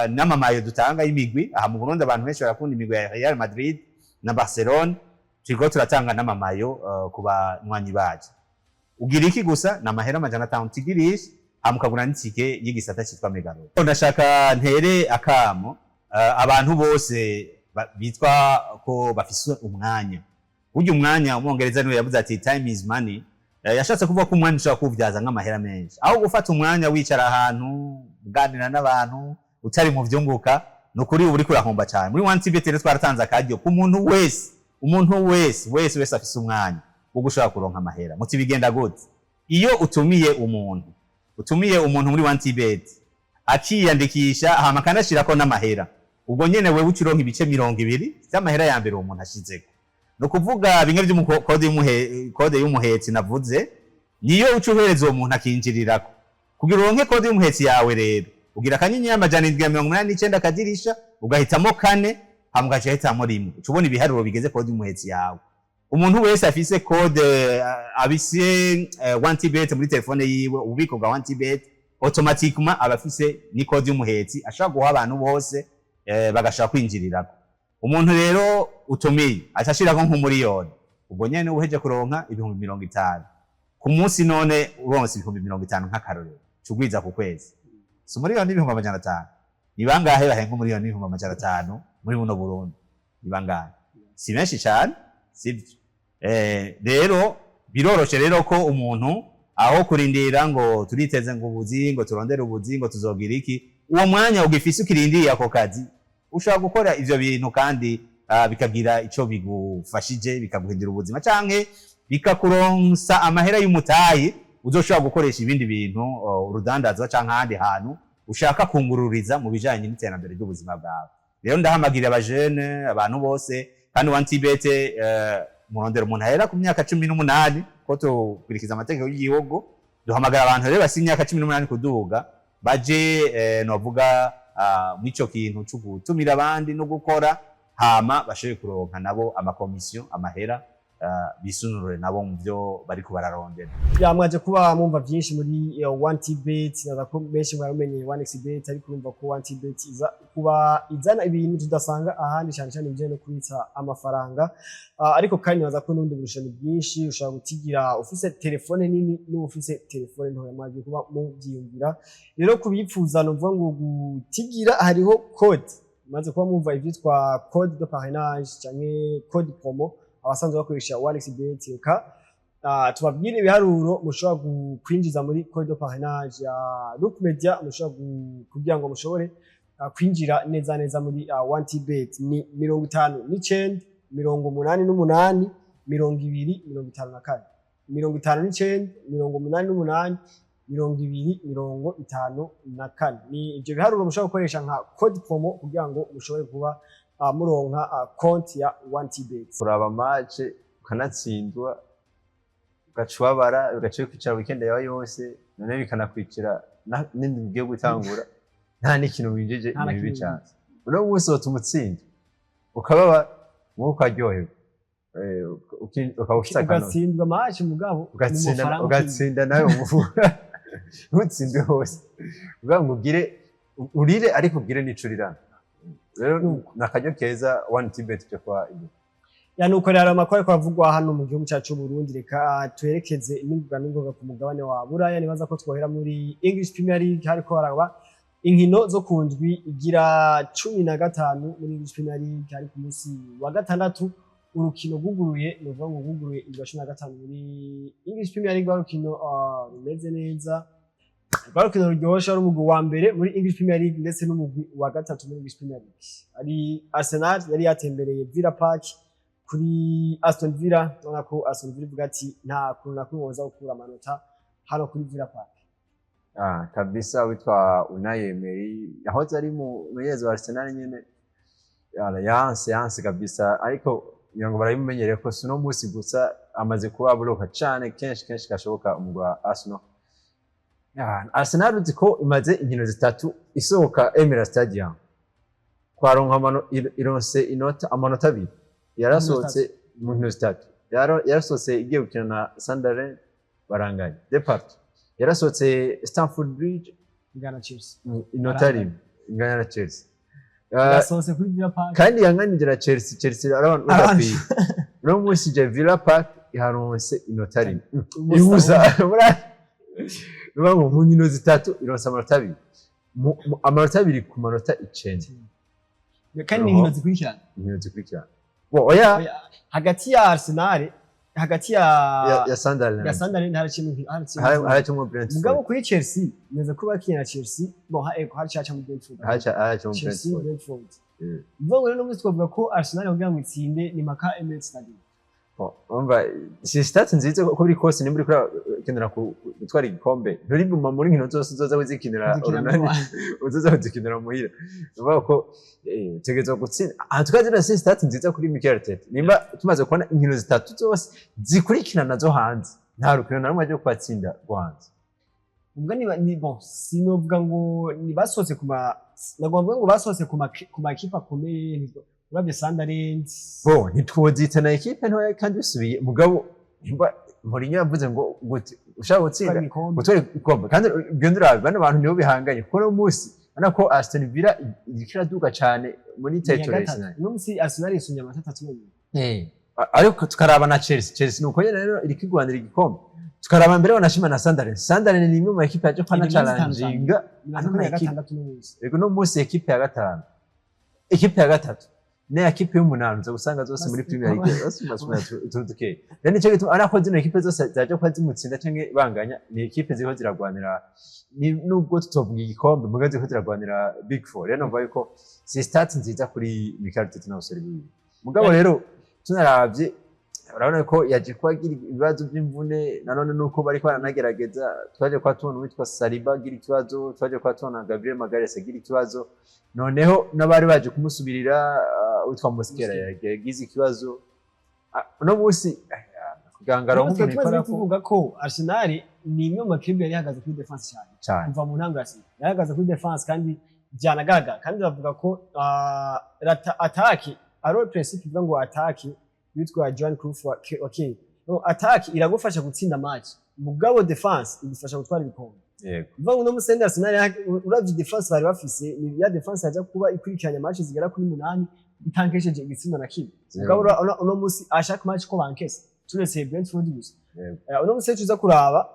n'ama maillot dutanga y'imigwi. Aha mu Burundi abantu benshi barakunda imigwi ya Real Madrid na Barcelone, turiko turatanga n'ama maillot ku banywanyi bacu. Ugira iki gusa? Ni amahera 500 utigirisha, hama ukagura n'itike y'igisata cyitwa Mega Loto. Ndashaka ntere akamo abantu bose bitwa ko bafise umwanya. Burya umwanya, Umwongereza niwe yavuze ati: "Time is money." Yashatse kuvuga ko umwanya ushobora kuwubyaza nk'amahera menshi, aho gufata umwanya wicara ahantu uganira n'abantu utari mu vyunguka. Ni ukuri uba uriko urahomba cyane. Muri 1TBet rero twaratanze akaryo ku muntu wese, umuntu wese wese wese afise umwanya wo gushobora kuronka amahera. Muti bigenda gute? Iyo utumiye umuntu muri 1TBet akiyandikisha, hama akanashirako n'amahera, ubwo nyene wewe uca uronka ibice 20 vy'amahera ya mbere uwo muntu ashizeko. Ni ukuvuga bimwe code y'umuhetsi navuze, niyo uca uhereza uwo muntu akinjirirako. Kugira uronke code y'umuhetsi yawe rero, ugira *789 akadirisha, ugahitamo 4, hama ugaca uhitamo 1, uca ubona ibiharuro bigeze code y'umuhetsi yawe. Umuntu wese afise code, abise 1TBet muri telefone yiwe, ububiko bwa 1TBet, automatiquement aba afise ni code y'umuhetsi ashobora guha abantu bose, bagashobora kwinjirirako. Umuntu rero utumiye aca ashirako nk'umuriyoni, ubwo nyene uheje kuronka 50,000 ku munsi. None uronse 50,000 nk'akarorero, cugwiza ku kwezi, si umuriyoni n'500,000? Ni bangahe bahenga umuriyoni n'500,000 muri buno Burundi? Ni bangahe? Si benshi cyane, sibyo? Rero biroroshe rero ko umuntu, aho kurindira ngo turiteze ngo ubuzi, ngo turondere ubuzi, ngo tuzogira iki, uwo mwanya ugifise ukirindiriye ako kazi, ushobora gukora ivyo bintu kandi bikagira ico bigufashije, bikaguhindura ubuzima canke bikakuronsa amahera y'umutayi uzoshobora gukoresha ibindi bintu, urudandazwa canke ahandi hantu ushaka kungururiza mu bijanye n'iterambere ry'ubuzima bwawe. Rero ndahamagarira abajene, abantu bose, kandi 1TBet murondera umuntu ahera ku myaka 18, ko tukurikiza amategeko y'igihugu. Duhamagara abantu rero bafise imyaka 18 kuduga, baje novuga mw'ico kintu co gutumira abandi no gukora, hama bashobore kuronka nabo ama commission, amahera, bisununure nabo mu byo bariko bararondera. Ya, mwaje kuba mwumva byinshi muri 1TBet. Naza ko benshi mwarabimenyeye 1xBet, ariko urumva ko 1TBet iza kuba izana ibintu tudasanga ahandi, cyane cyane ibijyanye no kubitsa amafaranga. Ariko kandi naza ko n'ubundi burusha ni bwinshi, ushobora gutigira ufise telefone nini n'ufise telefone ntoya. Mwaje kuba mubyiyumvira. Rero kubipfuza, numva ngo gutigira hariho code, maze kuba mwumva ivyitwa code de parrainage canke code promo, abasanzwe bakoresha 1xBet, reka tubabwire ibiharuro mushobora kwinjiza muri code de parrainage ya Look Media, mushobora kugira ngo mushobore kwinjira neza neza muri 1TBet. Ni 59 88 20 54, 59 88 20 54. Ni ibyo biharuro mushobora gukoresha nka code promo kugira ngo mushobore kuba muronka konti ya 1TBet. Kuraba match ukanatsindwa, ugaca ubabara, ugaca kwicara weekend yawe yose, none bikanakwicira n'indi ugiye gutangura nta n'ikintu winjije. Nta na Ni bibi kimwe. cyane. Uno munsi wotuma utsinda ukababa, wowe ukaryoherwa. Ukaba ufite akanota. Ugatsindwa match, mugabo mu Ugatsinda. mafaranga. Ugatsinda nawe umufuka, ntutsinde hose uvuga ngo ugire urire, ariko ugire n'ico urirana. Rero ni akaryo keza One Tibet cyo kwa imbere. Ya, nuko rero amakuru ariko avugwa hano mu gihugu cyacu c'u Burundi. Reka twerekeze n'ingoga n'ingoga ku mugabane wa Buraya. Nibaza ko twohera muri English Premier League. Hariko haraba inkino zo ku ndwi igira 15 muri English Premier League. Hari ku munsi wa gatandatu urukino rwuguruye, ni ukuvuga ngo rwuguruye indwi ya 15 muri English Premier League. Rwa rukino rumeze neza, rwa rukino ruryoshe, ari umugwi wa mbere muri English Premier League ndetse n'umugwi wa gatatu muri English Premier League, ari Arsenal yari yatembereye Villa Park kuri Aston Villa. Ubona ko Aston Villa ivuga ati nta kuntu na kumwe woza gukura amanota hano kuri Villa Park. Ah, kabisa, witwa Unai Emery yahoze ari mu menyereza wa Arsenal nyene. Yara yanse yanse kabisa, ariko ngira ngo barabimumenyereye ko si uno munsi gusa, amaze kuba buroka cane kenshi kenshi gashoboka umugwi wa Arsenal. Ah, Arsenal uzi ko imaze inkino zitatu isohoka Emirates Stadium kwaronka ironse inota amanota abiri. Yarasohotse mu nkino zitatu. Yarasohotse igiye gukina na Sunderland, baranganya de partout. Yarasohotse Stamford Bridge, ingana Chelsea, inota rimwe, ingana na Chelsea. Yasohotse kuri Villa Park. Kandi yanganije na Chelsea. Chelsea arabona Arabanje. badakwiye. Uno munsi je Villa Park iharonse inota rimwe Ubusa. ihuza. Nuvuga ngo mu nkino zitatu ironse amanota abiri. Amanota abiri ku manota 9. Kandi ni inkino zikurikirana. Inkino zikurikirana. Bo oya. Oya, hagati ya Arsenal, hagati ya ya Sunderland. Ya Sunderland haraciyemo Haraciyemo Brentford. Mugabo kuri Chelsea neza ko bakiye na Chelsea, bon, ha ego haracaca mu Brentford. Haraciyemo Chelsea, Brentford. Brentford. Bivuga ngo rero no munsi twavuga ko Arsenal kugira ngo itsinde ni maka Emirates Stadium. Bon, umva, si stats nziza uko biri kose. Nimba uriko urakenera gutwara igikombe, nturiguma muri nkino zose uzoza uzikinira Uzikinira urunani, uzoza uzikinira muhira. Uvuga ko utegerezwa gutsinda. Aha tukaba zino si stats nziza kuri Mikel Arteta, nimba tumaze kubona inkino zitatu zose zikurikirana zo hanze, nta rukino na rumwe rwo kubatsinda rwo hanze. Ubwo ni bon, sinovuga ngo ni basohotse ku ma, nagomba kuvuga ngo basohotse ku makipe akomeye, uravye Sunderland. Bo ntitwozita na ekipe ntoya kandi bisubiye, mugabo nimba Mourinho yavuze ngo gute ushaka gutsinda gutwara igikombe. Gutwara igikombe, kandi ugenda urabe bano bantu nibo bihanganye, kuko uno munsi urabona ko Aston Villa iriko iraduga cane muri Ni iya title race gatatu. nayo. Uno munsi Arsenal yisumye amanota atatu yonyene. Ariko tukaraba na Chelsea. Chelsea nuko nyene rero iriko igwanira igikombe. Tukaraba mbere wanashima na Sunderland. Sunderland ni imwe mu ekipe yaje kwana Iri muri zitanu za challenginga. Nibaza ko ari iya Ano gatandatu uno munsi. Ego, no munsi ekipe ya gatanu, ekipe ya gatatu ne ekipe y'umunani uza gusanga zose muri Premier League zose basubira utuntu dukeya. Rero nico gituma ariko zino ekipe zose zaje kuba zimutsinda canke banganya, ni ekipe ziriho ziragwanira, nubwo tutovuga igikombe, muga ziriho ziragwanira Big Four. Rero numva yuko si stats nziza kuri Mikel Arteta n'abasore biwe. Mugabo rero tunaravye, urabona ko yaje kuba agira ibibazo by'imvune nanone, nuko bariko baranagerageza. Twaje kuba tubona uwitwa Saliba agira ikibazo, twaje kuba tubona Gabriel Magalhaes agira ikibazo, noneho n'abari baje kumusubirira, uwitwa Mosquera yagize ikibazo. Uno munsi kugangara Uno munsi umuntu tumaze ikora ko tuvuga ko Arsenal ni imwe mu makipe yari ihagaze kuri défense cyane. Cyane. Kuva mu ntango ya saison yari ihagaze kuri défense kandi byanagaragara, kandi bavuga ko attaque aro principe ivuga ngo attaque witwa Johan Cruyff wa kera. No, attaque iragufasha gutsinda match, mugabo défense igufasha gutwara ibikombe. Bivuga ngo uno munsi Arsenal uravye défense bari bafise, ni ya défense yaja kuba ikurikiranya match zigera kuri munani itankesheje igitsindo na kimwe. Mugabo uno munsi à chaque match ko bankesa, turetse Brentford gusa. Uno munsi tuza kuraba,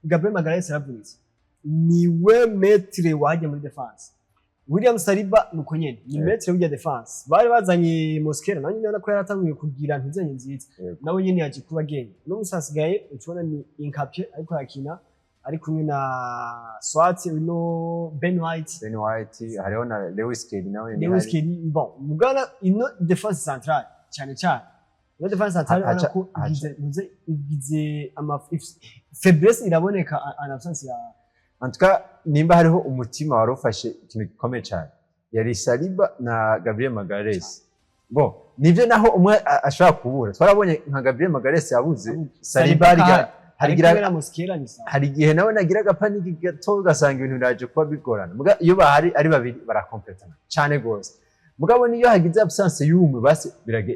Gabriel Magalhaes yaravunitse, niwe maître wajya muri défense. William Saliba nuko nyene ni maître w'irya défense. Bari bazanye Mosquera, nawe nyene urabona ko yaratanguye kugira ntuzanye nziza. Nawe nyene yaje kuba agenda. Uno munsi hasigaye utubona ni Hincapié ariko arakina ari kumwe na Swat, uno Ben White. Ben White, hariho na Lewis Kelly nawe. Lewis Kelly. Bon, mugana ino défense centrale, cyane cyane ino défense centrale, urabona ko igize ama faiblesse iraboneka en absence ya En tout cas, nimba hariho umutima wari ufashe ikintu gikomeye cyane, yari Saliba na Gabriel Magalhaes. Bon, nivyo, naho umwe ashobora kubura, twarabonye nka Gabriel Magalhaes yabuze Saliba, Saliba harigira ari kumwe na Mosquera ni sawa. Hari igihe nawe nagira agapaniki gato, ugasanga ibintu biraje kuba bigorana. Muga iyo bahari ari babiri barakompletana cyane gose. Mugabo niyo hagize absence y'umwe, basi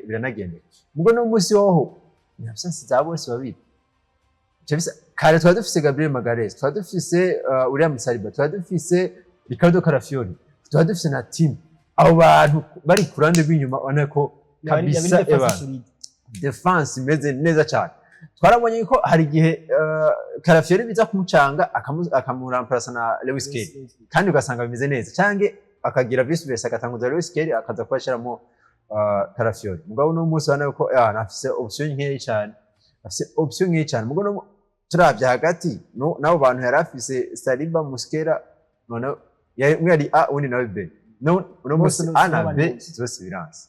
biranagendeka. Mugo no munsi hoho ni absence za bose babiri. Kare twari dufise Gabriel Magalhaes, twari dufise William Saliba, twari dufise Riccardo Calafiori, twari dufise na team. Abo bantu bari ku ruhande rw'inyuma, ubona ko kabisa eba eba defense imeze neza cyane. Twarabonye ko hari igihe Calafiori biza kumucanga, akamuramplasa na Lewis Kelly, kandi ugasanga bimeze neza, cyangwa akagira vice versa, agatanguza Lewis Kelly, akaza kuba ashyiramo Calafiori. Mugabo uno munsi urabona ko afise option nkeyi cyane, afise option nkeyi cyane. Mugabo turavye hagati, no nabo bantu yari afise, Saliba, Mosquera, none umwe yari A, uwundi nawe B. No uno Bose munsi A na bari B bose. zose biranse.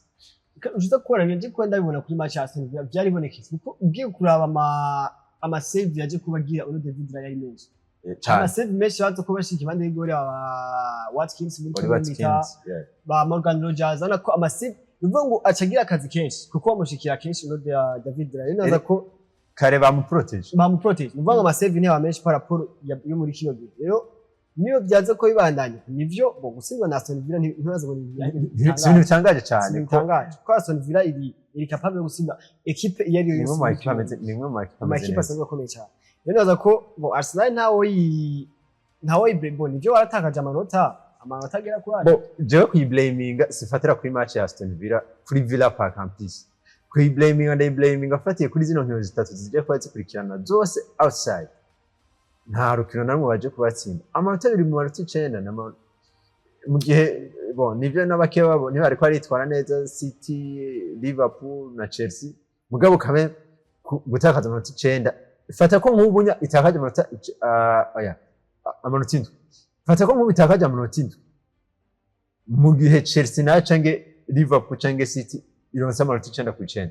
Ushobora kubona nje kuba ndabibona kuri match ya Aston Villa, byaribonekeye kuko ugiye kuraba ama save yaje kuba agira uno David Raya ari menshi. Cyane. Ama save menshi baza kuba bashika impande y'igori, aba Watkins muri Oli kimwe bita Watkins, yeah. ba Morgan Rogers, urabona ko ama save, ni ukuvuga ngo acagira akazi kenshi kuko bamushikira kenshi uno David Raya. Naza ko Kare bamuprotege. Bamuprotege, ni ukuvuga ngo ama save ntiyaba menshi par rapport yo muri kino gihe. Rero niyo byaza ko bibandanya nivyo bo gutsindwa na Aston Villa, ntibaze ngo ni Si ibintu bitangaje cyane ko bitangaje, kuko Aston Villa iri capable yo gutsinda equipe iyo ari yo ni yose imwe mu muri makipe kino ameze gihe. ni imwe mu makipe ameze Amakipe neza. asanzwe akomeye cyane. Rero nibaza ko bo Arsenal ntawo yi bo nivyo waratakaje amanota agera kuri ane. Bo jewe kuyiblaminga sifatira kuri match ya Aston Villa kuri Villa Park en plus. Kuyiblaminga, ndayiblaminga afatiye kuri zino nkino zitatu zigiye kuba zikurikirana zose outside. Nta rukino na rumwe baje kubatsinda. Amanota 2 mu manota 9 mu gihe bon nivyo n'abake babo ntibariko baritwara neza, City, Liverpool na Chelsea. Mugabo kame gutakaza amanota 9, fata ko nk'ubu nya itakaje amanota oya, amanota 7, fata ko nk'ubu itakaje amanota 7 mu gihe Chelsea nayo canke Liverpool canke City ironse amanota 9 ku 9.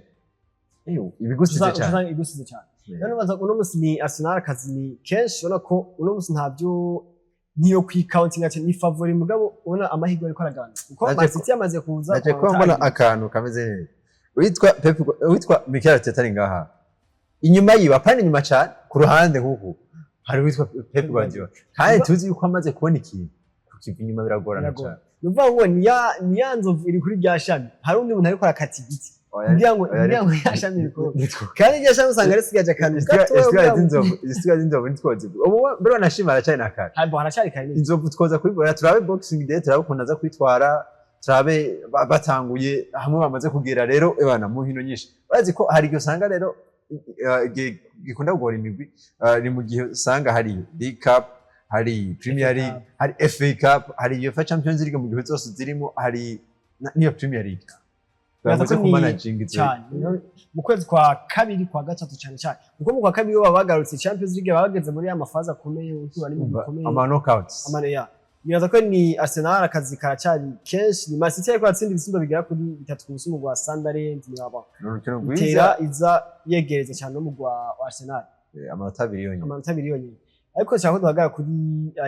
Eyo, ibigusize cyane. Usanga igusize cyane. Rero nibaza uno munsi ni Arsenal akazi ni kenshi. Ubona ko uno munsi ntabyo niyo kwikauntinga ati ni favori, mugabo ubona amahirwe ariko aragabanuka kuko Man City yamaze kuza Naje ku kuba manota mbona 2. Akantu kameze neza, witwa Pep, witwa Mikel Arteta ari ngaha inyuma yiwe, apana inyuma cyane, ku ruhande nk'uku hari witwa Pep Guardiola, kandi tuzi yuko amaze kubona ikintu, kukiva inyuma biragorana Biragorana. cyane. Ni ukuvuga ngo ni ya nzovu iri kuri rya shami, hari undi muntu ariko arakata igiti Oya, kugira ngo oya, kugira ngo ya shami rikore, nitwo- kandi iryo shami usanga risigaje akantu gatoya isigaye kugira ngo- z'inzovu, isigaye z'inzovu ntitwozivuga ubu, mbere wanashima aracyari na kare. Habo haracyari kare neza. Inzovu twoza kubibona, turabe Boxing Day, turabe ukuntu aza kwitwara, turabe batanguye hamwe bamaze kugera. Rero ebana mu nkino nyinshi urazi ko hari igihe usanga rero igihe gikunda kugora imigwi, ni mu gihe usanga hari League Cup, hari Premier League, hari FA Cup, hari UEFA Champions League, mu gihe zose zirimo, hari n'iyo Premier League Baza bamaze ko ni kumanaginga izo cyane mu kwezi kwa kabiri, kwa gatatu cyane cyane, kuko mu kwa kabiri bo baba bagarutse Champions League, baba bageze muri ya ma phases akomeye, guhura n'imigwi ikomeye. Ama knockouts. Amane ya nibaza ko ni Arsenal akazi karacyari kenshi. Ni Man City ariko atsinda ibitsindo bigera kuri 3-0 rwa Sunderland, ni aba Ni urukino rwiza. Itera iza yegereza cyane no mu rwa Arsenal. Amanota 2 yonyine. Amanota 2 yonyine, ariko nshaka ko duhagarara kuri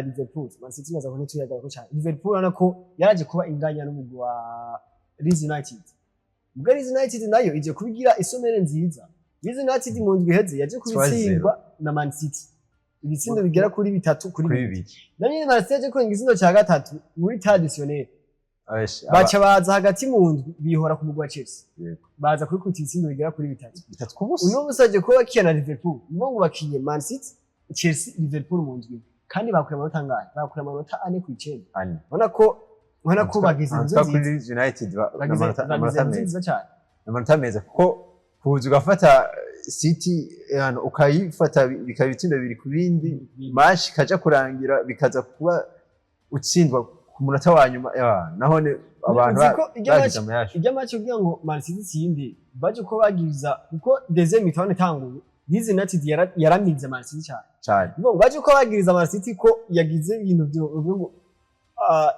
Liverpool. Man City naza ko ntituyagarako cyane. Liverpool urabona ko yaraje kuba inganya n'umugwi wa Leeds United, ubwo Leeds United nayo ije kubigira isomere nziza. Leeds United mu ndwi iheze yaje kubitsindwa na Man City ibitsindo bigera kuri bitatu kuri kuri bibiri. bibiri. Na nyine Man City yaje kurenga igitsindo cya gatatu muri traditionnel. Abesh, Baca baza hagati mu ndwi bihora ku mugwi wa Chelsea, Yego. baza kubikubita ibitsindo bigera kuri bitatu. 3-0. Uno munsi aje kuba bakina na Liverpool, nibo ngo bakinye Man City, Chelsea, Liverpool mu ndwi, kandi bakuye amanota angahe? Bakuye amanota 4 ku 9. 4. Ubona ko bagize inzu Amanota kuri nziza. Leeds United Bagize amanota bagize amanota inzu meza. nziza cyane. Amanota meza, kuko kuza ugafata City hano ukayifata bikaba ibitsindo bibiri ku bindi, match ikaja kurangira bikaza kuba utsindwa ku munota wa nyuma, naho ne abantu Uzi ko iryo bagize match amayasha. Iryo match kugira ngo Man City itsinde, baje ko bagiriza kuko deuxième mi-temps itanguye Leeds United yaramize Man City cyane. Cyane. Ngo baje ko bagiriza Man City ko yagize ibintu byo uvuga ngo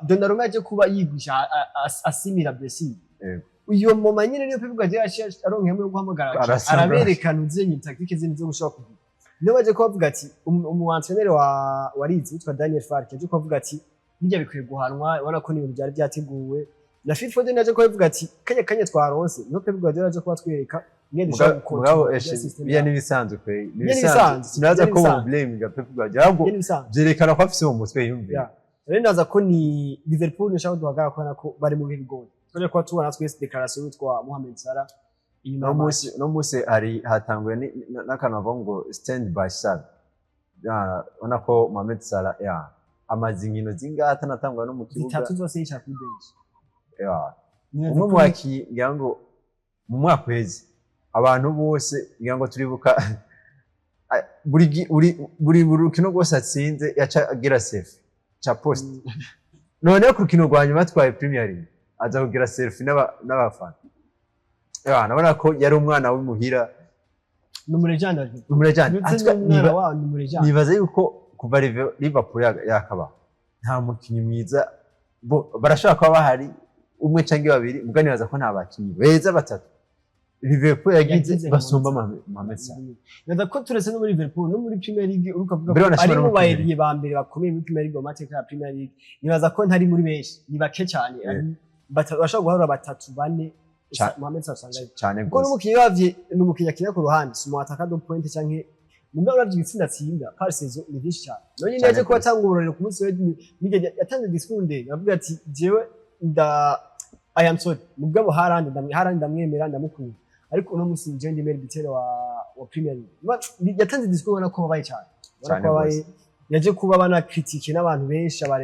Donnarumma yaje kuba yigwisha asimira blessing. Yego. Iyo moma nyine niyo Pep Guardiola yaciye aronkeyemo yo guhamagara abakinyi, araberekana uzenye tactique zindi zo gushobora kugira. Niyo baje ko bavuga ati umu entraîneur wa Leeds witwa Daniel Farke yaje kubavuga ati bijya bikwiye guhanwa, ubona ko n'ibintu byari byateguwe. Na Phil Foden yaje kuba avuga ati kanya kanya twaronse, niho Pep Guardiola yaje kuba atwereka ingene dushobora Mugabo gukontorora eshe system biya yacu. N'ibisanzwe kwe. N'ibisanzwe. Sinaza Biya ko n'ibisanzwe. mu Pep Guardiola, ahubwo Biya n'ibisanzwe. byerekana ko afise mu mutwe yumviye. Yeah. Rero naza ko ni Liverpool nishaka duhagarara kubona ko bari mu bihe bigoye. Twaje kuba tubona twese déclaration witwa Mohamed Salah inyuma No ya match. munsi, no munsi hari hatanguye n'akantu bavuga ngo "stand by Salah". Ya, ubona ko Mohamed Salah ya amaze inkino zingahe atanatangwa no mu kibuga? Zitatu zose yicara kuri bench. Ya. Nibaza Umwe mu bakinyi, ngira ngo mu mwaka uheze abantu bose, ngira ngo turibuka buri gi- buri buri buri rukino rwose atsinze yaca agira selfie ca post. Noneho ku rukino rwa nyuma batwaye Premier League aza kugira selfie n'abafana. Ya, nabona ko yari umwana w'imuhira. Ni umu légende. Umu légende. Ndetse n'umwana wabo ni umu légende. Nibaza yuko kuva Liverpool yakabaho nta mukinyi mwiza barashobora kuba bahari umwe cyangwa babiri, muga nibaza ko nta bakinyi beza batatu Liverpool yagize Yagize basumba Mohamed. Mohamed Salah. Nibaza ko turetse no muri Liverpool, no muri Premier League uriko avuga Mbere ko wanashima ari no mu muri Premier bayeriye ba mbere bakomeye muri Premier League mu mateka ya Premier League. Nibaza ko ntari muri benshi, ni bake cyane. Bashobora guharura batatu, bane. Mohamed Salah usanga ari Cyane kuko gose. n'umukinyi wavye ni umukinyi akina ku ruhande, si umu attaquant de pointe canke, mugabo uravye ibitsinda atsinda par saison ni vyinshi cyane. None Cane yaje kuba gose. atanga uburorero ku munsi w'ejo, nige yatanze discours ndende avuga ati: "Jewe nda I am sorry, mugabo Haaland Haaland ndamwemera, ndamukunda, ariko uno munsi jewe ndi meilleur buteur wa Premier League." Yatanze discours ubona ko babaye cyane, ubona Cane ko babaye. gose. Yaje kuba bana critique n'abantu benshi ba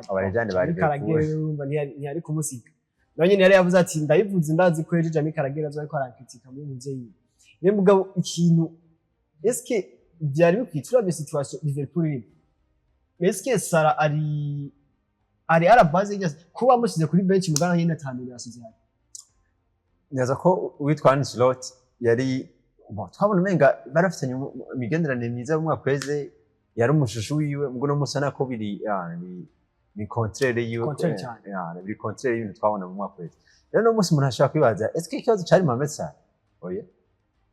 Aba légende ba Jamie Liverpool. Carragher, urumva ntiyari kumusiga. Nawe nyene yari yavuze ati: "Ndabivuze, ndazi ko ejo Jamie Carragher azoba ariko arankritika muri muvyeyi." Rero mugabo ikintu, eske byari bikwiye, turavye situation Liverpool irimo, eske Salah ari à la base y'iryo kuba bamushyize kuri bench, mugana nyene atanu yasize hari? Nibaza ko uwitwa Arne Slot yari, bon, twabona umenga barafitanye imigenderanire myiza mu mwaka uheze, yari umushushu wiwe, ubwo no musa nako biri ya, ni contraire yiwe. Contraire cyane. Ya, biri contraire y'ibintu twabona mu mwaka uheze. Rero no munsi umuntu ashobora kwibaza: est-ce que ikibazo cari Mohamed Salah? Oya,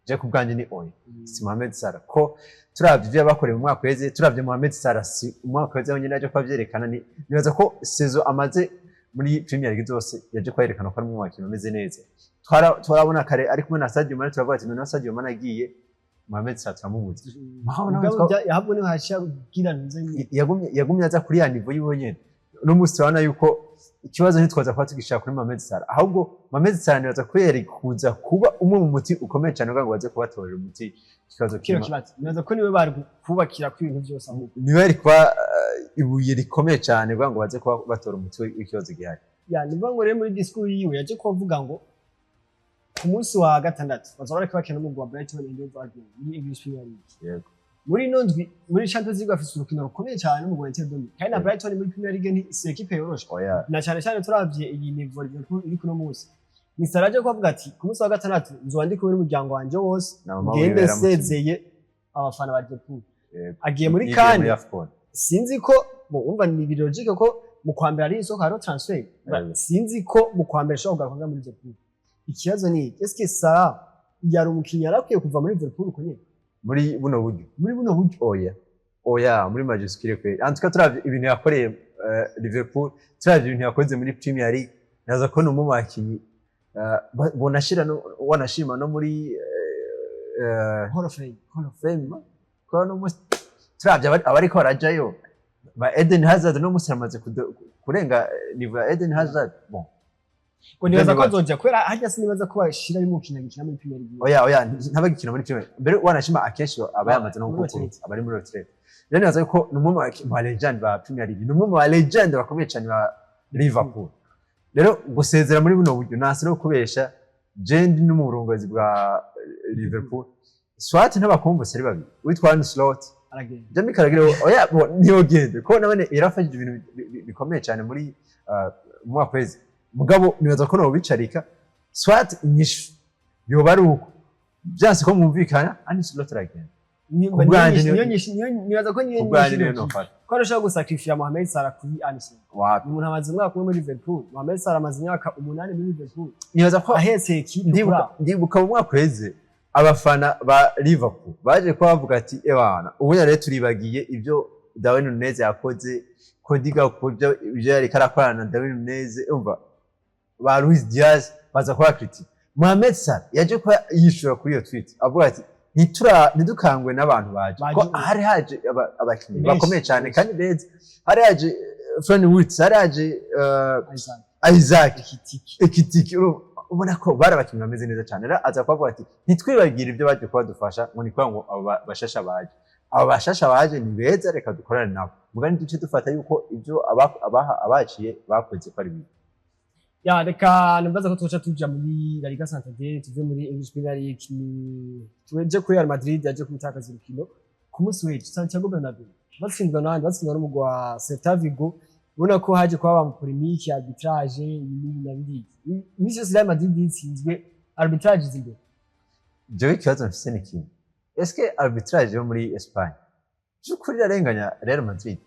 je ku bwanjye ni oya, si Mohamed Salah, ko turavye ivyo yabakoreye mu mwaka uheze, turavye Mohamed Salah si umwaka uheze wenyine yaje kuba avyerekana. Ni nibaza ko saison amaze muri Premier League zose yaje kuba yerekana ko ari mu bakinyi ameze neza. Twarabona kare ari kumwe na Sadio Mane, turavuga ati: "Noneho Sadio Mane agiye, Mohamed Salah turamubuze." Mugabo yahabwo niho haciye kugira nze. Yagumye aza kuri ya niveau yiwe nyene. Uno munsi turabona yuko ikibazo ntitwaza kuba tugishaka kuri Mohamed Salah, ahubwo Mohamed Salah nibaza ko yari kuza kuba umwe mu muti ukomeye cyane kugira ngo baze kubatorera umuti ikibazo kino kirimo. Kibazo, nibaza ko niwe bari kubakira ko ibintu byose ahubwo. Niwe yari kuba ibuye rikomeye cyane kugira ngo baze kuba batora umuti w'ikibazo gihari. Ya, ni ngo rero muri discours yiwe yaje kuvuga ngo ku munsi wa gatandatu bazaba bariko bakina n'umugwi wa Brighton and Hove Albion muri English Premier League. Muri ino ndwi muri Champions League bafise urukino rukomeye cyane n'umugwi wa Inter de Milan, kandi na Brighton muri Premier League ni si équipe yoroshe. Oya. Na cyane cyane turavye iyi niveau Liverpool iri kuno munsi, ni Salah aje kuvuga ati: "Ku munsi wa gatandatu nzoba ndi kumwe n'umuryango wanje wose, Na mama ngende wiwe yaramukinye. nsezeye abafana ba Liverpool." Agiye muri Yigiye CAN. muri AFCON. Sinzi ko bo umva ni bilogique ko mu kwa mbere ari isoko, hariho transfer. Sinzi ko mu kwa mbere ashobora kugaruka muri Liverpool. Ikibazo ni iki: eske Salah yari umukinnyi yarakwiye kuva muri Liverpool uko nyene? Muri buno buryo? Muri buno buryo. Oya, oya, muri majuscule kweli. En tout cas turavye ibintu yakoreye Liverpool, turavye ibintu yakoze muri Premier League, naza ko ni umwe mu bakinyi bonashira no wanashima no muri Hall of Fame. Hall of Fame, ko no musi turavye abariko barajayo ba Eden Hazard, no musi aramaze kurenga niveau ya Eden Hazard, bon. Ngo nibaza ko Nibaza. azoja kubera harya sinibaza ko bashira bimukinira gikina muri Premier League. Oya, oya, ntabagikina muri Premier, mbere wanashima akenshi aba yamaze no Muri gukura retraite. Aba ari muri retraite. Rero nibaza yuko ni umwe mu ba legend ba Premier League, ni umwe mu ba legend bakomeye cyane ba Liverpool. Rero gusezera muri buno buryo nasi no kubesha, je ndi no mu burongozi bwa Liverpool, soit ntabakumvuse ari babiri, witwa Arne Slot Aragenda. Jamie Carragher, oya, bo ntiyogende ko nabone yarafashije ibintu bikomeye cyane muri mu mwaka weze. Mugabo nibaza ko nobicarika, soit inyishu yoba ari uko byanse ko mwumvikana, Arne Slot aragenda. Ku bwanjye Nibaza ko niyo ku bwanjye niyo nyinshi nofata. Ko arashobora gusacrifier Mohamed Salah kuri Alisson. Wapi. Umuntu amaze umwaka umwe muri Liverpool, Mohamed Salah amaze imyaka 8 muri Liverpool Nibaza ko ahetse ekipe. Ndibuka mu mwaka uheze abafana ba Liverpool baje kuba bavuga ati: "Ebana, ubu rero turibagiye ibyo Darwin Nunez yakoze, ko diga ku byo ibyo yariko arakorana na Darwin Nunez." Umva ba Luis Diaz baza kuba critique. Mohamed Salah yaje kuba yishura kuri iyo tweet avuga ati: "Ntitura ntidukangwe n'abantu baje Baje ko hari haje abakinnyi Benshi, bakomeye cyane benshi. kandi beza, hari haje Florian Wirtz, hari haje Isaac. Isaac Ekitike. Ubona ko bari abakinnyi bameze neza cyane. Rero aza kubavuga ati ntitwibagire ibyo baje kubadufasha, ngo ni kuvuga ngo abo bashasha baje, abo bashasha baje ni beza, reka dukorane nabo. Mugani duce dufata yuko ibyo abaciye bakoze ko ari bibi. Ya, reka nimbaza ko tuca tuja muri La Liga Santander, tuve muri English Premier League, ni tuje kuri Real Madrid yaje kumutakaza urukino ku munsi w'ejo Santiago Bernabeu, batsindwa n'abandi, batsindwa n'umugwi wa Celta Vigo. Ubona ko haje kuba mu polémique, arbitrage, ibi n'ibi na biriya. Iminsi yose Real Madrid yitsinzwe, arbitrage iza imbere. Jewe ikibazo mfise ni kimwe: eske arbitrage yo muri Espagne by'ukuri irarenganya Real Madrid?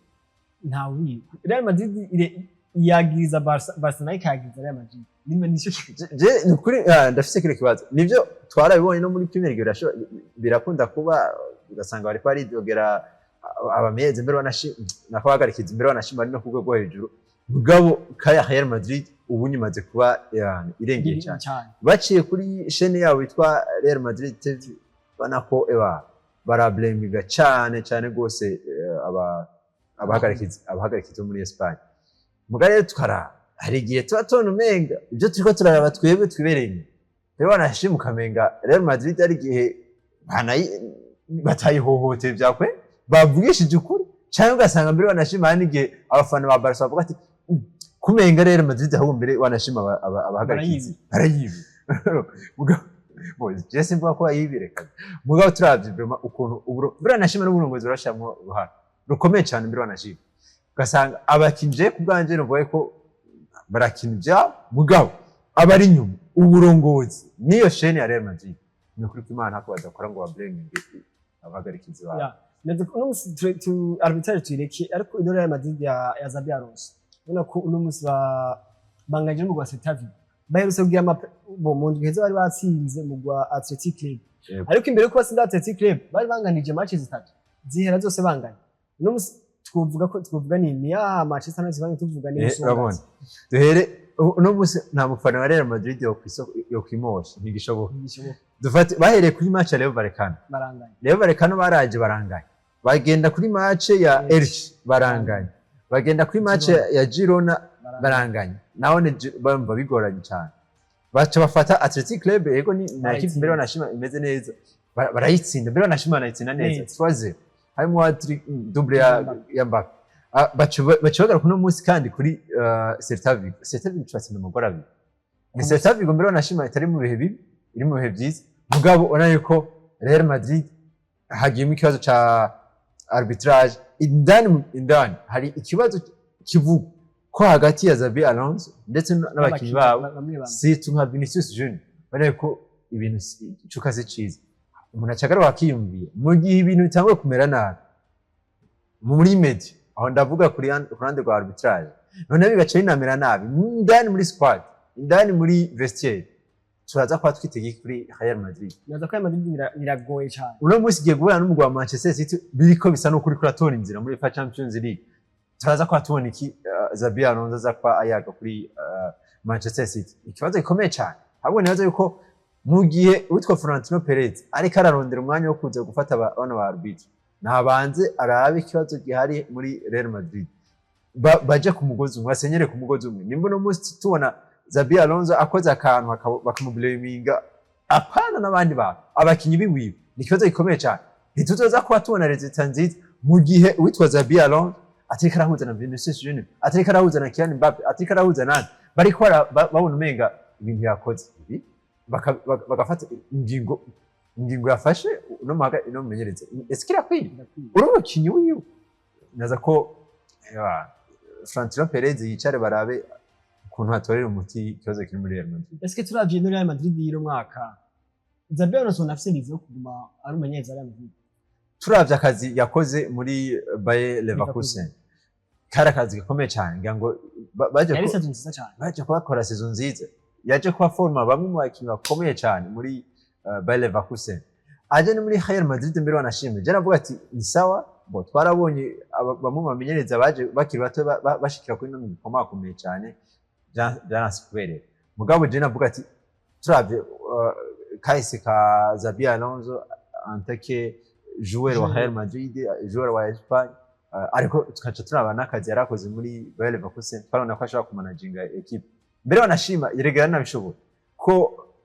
Ntawe Real Madrid yagiriza Barca, Barca nayo ikayagiriza Real Madrid. Nimba nicyo. Je ni ukuri, ndafise kino kibazo. Nivyo, twarabibonye no muri Premier League, birakunda kuba, ugasanga bariko baridogera abameze mbere nako bahagarikiza imbere, banashima ari no ku rwego rwo hejuru. Mugabo kaya Real Madrid ubu nyimaze kuba irengeye cyane. Cyane. Baciye kuri chaîne yabo yitwa Real Madrid TV, ubona ko eba barablemiga cyane cyane rwose, abahagarikizi bo muri Espagne. Muga rero tukaraba, hari igihe tuba tubona umenga ibyo turiko turaraba twebwe twibereye inyuma, rero banashima ukamenga Real Madrid ari igihe batayihohoteye byakwe, bavugishije ukuri, cyangwa ugasanga mbere banashima hari n'igihe abafana ba Barca bavuga ati "Kumenga Real Madrid ahubwo mbere wanashima abahagarikizi barayibi." Mugabo bo je simvuga ko bayibireka, mugabo turavye vraiment ukuntu mbere wanashima n'uburongozi burashiramwo uruhara rukomeye cyane. Mbere wanashima ugasanga abakinyi, je ku bwanje novuga ko barakina ivyabo, mugabo abari inyuma, uburongozi n'iyo chaîne ya Real Madrid, ni ukuri ko Imana ntako badakora ngo bablame abahagarikizi babo. Ya, neza uno musi arbitrage tuyireke, ariko ino Real Madrid ya Xabi Alonso, ubona ko uno musi banganyije n'umugwi wa Celta Vigo. Baherutse kugira bo mu ndwi iheze bari batsinze umugwi wa Athletic Club. Ariko imbere yuko batsinda Athletic Club bari banganije match zitatu zihera zose banganye. Uno musi twovuga ko twovuga ni ya Manchester United bari tuvuga ni Urabona, duhere uno musi nta mufana wa Real Madrid yo kwisoko yo kwimosha, ntigishoboka. Ntigishoboka. Dufate bahereye kuri match ya Rayo Vallecano. Baranganye. Rayo Vallecano baraje baranganye, bagenda kuri match ya Elche. Elche baranganye, bagenda kuri match ya Girona baranganye. Baranganye naho ni bumva bigoranye cyane, baca bafata Athletic Club, yego ni na équipe mbere banashima imeze neza, barayitsinda, mbere banashima banayitsinda neza. Neza. 3-0 harimo hat-trick, double ya Mbappe. Baca bagaruka uno munsi kandi kuri Celta Vigo. Celta Vigo batsinda umugore abiri. Ni Celta Vigo mbere banashima itari mu bihe bibi, iri mu bihe byiza, mugabo ubona yuko Real Madrid hagiyemo ikibazo ca arbitrage indani. Indani hari ikibazo kivuga ko hagati ya Xabi Alonso ndetse n'abakinnyi babo, bamwe bamwe. surtout nka Vinicius Junior, ubona ko ibintu icuka si ciza. Umuntu acagaruka akiyumvira mu gihe ibintu bitanguye kumera nabi muri media, aho ndavuga ku ruhande rwa arbitrage, noneho bigaca binamera nabi indani muri squad, indani muri vestiaire, turaza kuba twitege kuri Real Madrid? Naza ko Real Madrid biragoye cyane. Uno munsi igiye guhura n'umugwi wa Manchester City, biriko bisa n'ukuri kuratora inzira muri UEFA Champions League. Turaza kuba tubona iki Xabi Alonso aza kuba ayaga kuri Manchester City? Ikibazo gikomeye cyane. Ahubwo nibaza yuko mu gihe uwitwa Florentino Perez ariko ararondera umwanya wo kuza gufata bano ba arbitre, nabanze arabe ikibazo gihari muri Real Madrid, baje ku mugozi umwe, basenyere ku mugozi umwe. Nimba uno munsi tubona Xabi Alonso akoze akantu bakamublaminga, apana n'abandi bantu, abakinyi biwiwe, ni ikibazo gikomeye cyane. Ntituzoza kuba tubona résultat nziza mu gihe uwitwa Xabi Alonso atariko arahuza na Vinicius Junior, atariko arahuza na Kylian Mbappe, atariko arahuza nande, bariko babona umenga ibintu yakoze ibi, bagafata ingingo yafashe uno muhaga ino mumenyereze, ese kirakwiye? Birakwiye. Uri umukinyi wiwe. Naza ko Florentino Perez yicare barabe ukuntu hatorera umuti ikibazo kiri muri Real Madrid. Est-ce que turavye ino Real Madrid y'uno mwaka, Xabi Alonso afise niveau yo kuguma ari umumenyereza wa Real Madrid? Turavye akazi yakoze muri Bayer Leverkusen, kari akazi gakomeye cyane, ngira ngo baje Yari saison nziza cyane. Baje kuhakora saison nziza, yaje kuba forma bamwe mu bakinnyi bakomeye cyane muri Bayer Leverkusen, aje no muri Real Madrid mbere wanashimye. Je navuga ati ni sawa bo, twarabonye bamwe mu bamenyereza baje bakiri bato bashikira kuri no mikomakomeye cyane, byaranse kuberera. Mugabo je navuga ati turavye kahise ka Xabi Alonso en tant que joueur wa Joueur. Real Madrid, joueur wa Espagne, ariko tukaca turaba n'akazi yarakoze muri Bayer Leverkusen, twarabona ko ashobora kumanaginga équipe. Mbere wanashima yerega yaranabishoboye, ko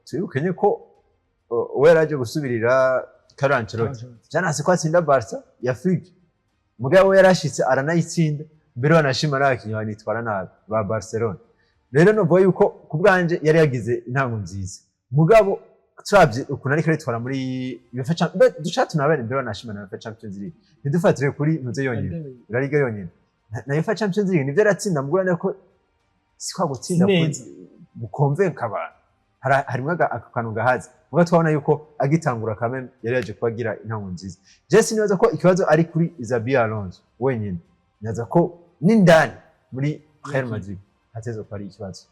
twibukenye ko we yaraje gusubirira Carlo Ancelotti, vyanase ko atsinda Barca ya Flick, mugabo we yarashitse aranayitsinda. Mbere wanashima n'abakinyi banitwara nabi ba Barcelona. Rero novuga yuko ku bwanje yari yagize intango nziza, mugabo turavye ukuntu ariko aritwara muri UEFA Champions, duca tunabene mbere wanashima na UEFA Champions League, ntidufatire kuri ntuze yonyine La Liga yonyine na UEFA Champions League nivyo aratsinda, mugura nako si kwa gutsinda Si neza. Bukonvenka abantu. Harimwo ako kantu gahaze, muga twabona yuko agitangura kame yari yaje kuba agira intango nziza. Je sinibaza ko ikibazo ari kuri Xabi Alonso wenyine, nibaza ko n'indani muri Real Madrid hateze ko ari ikibazo.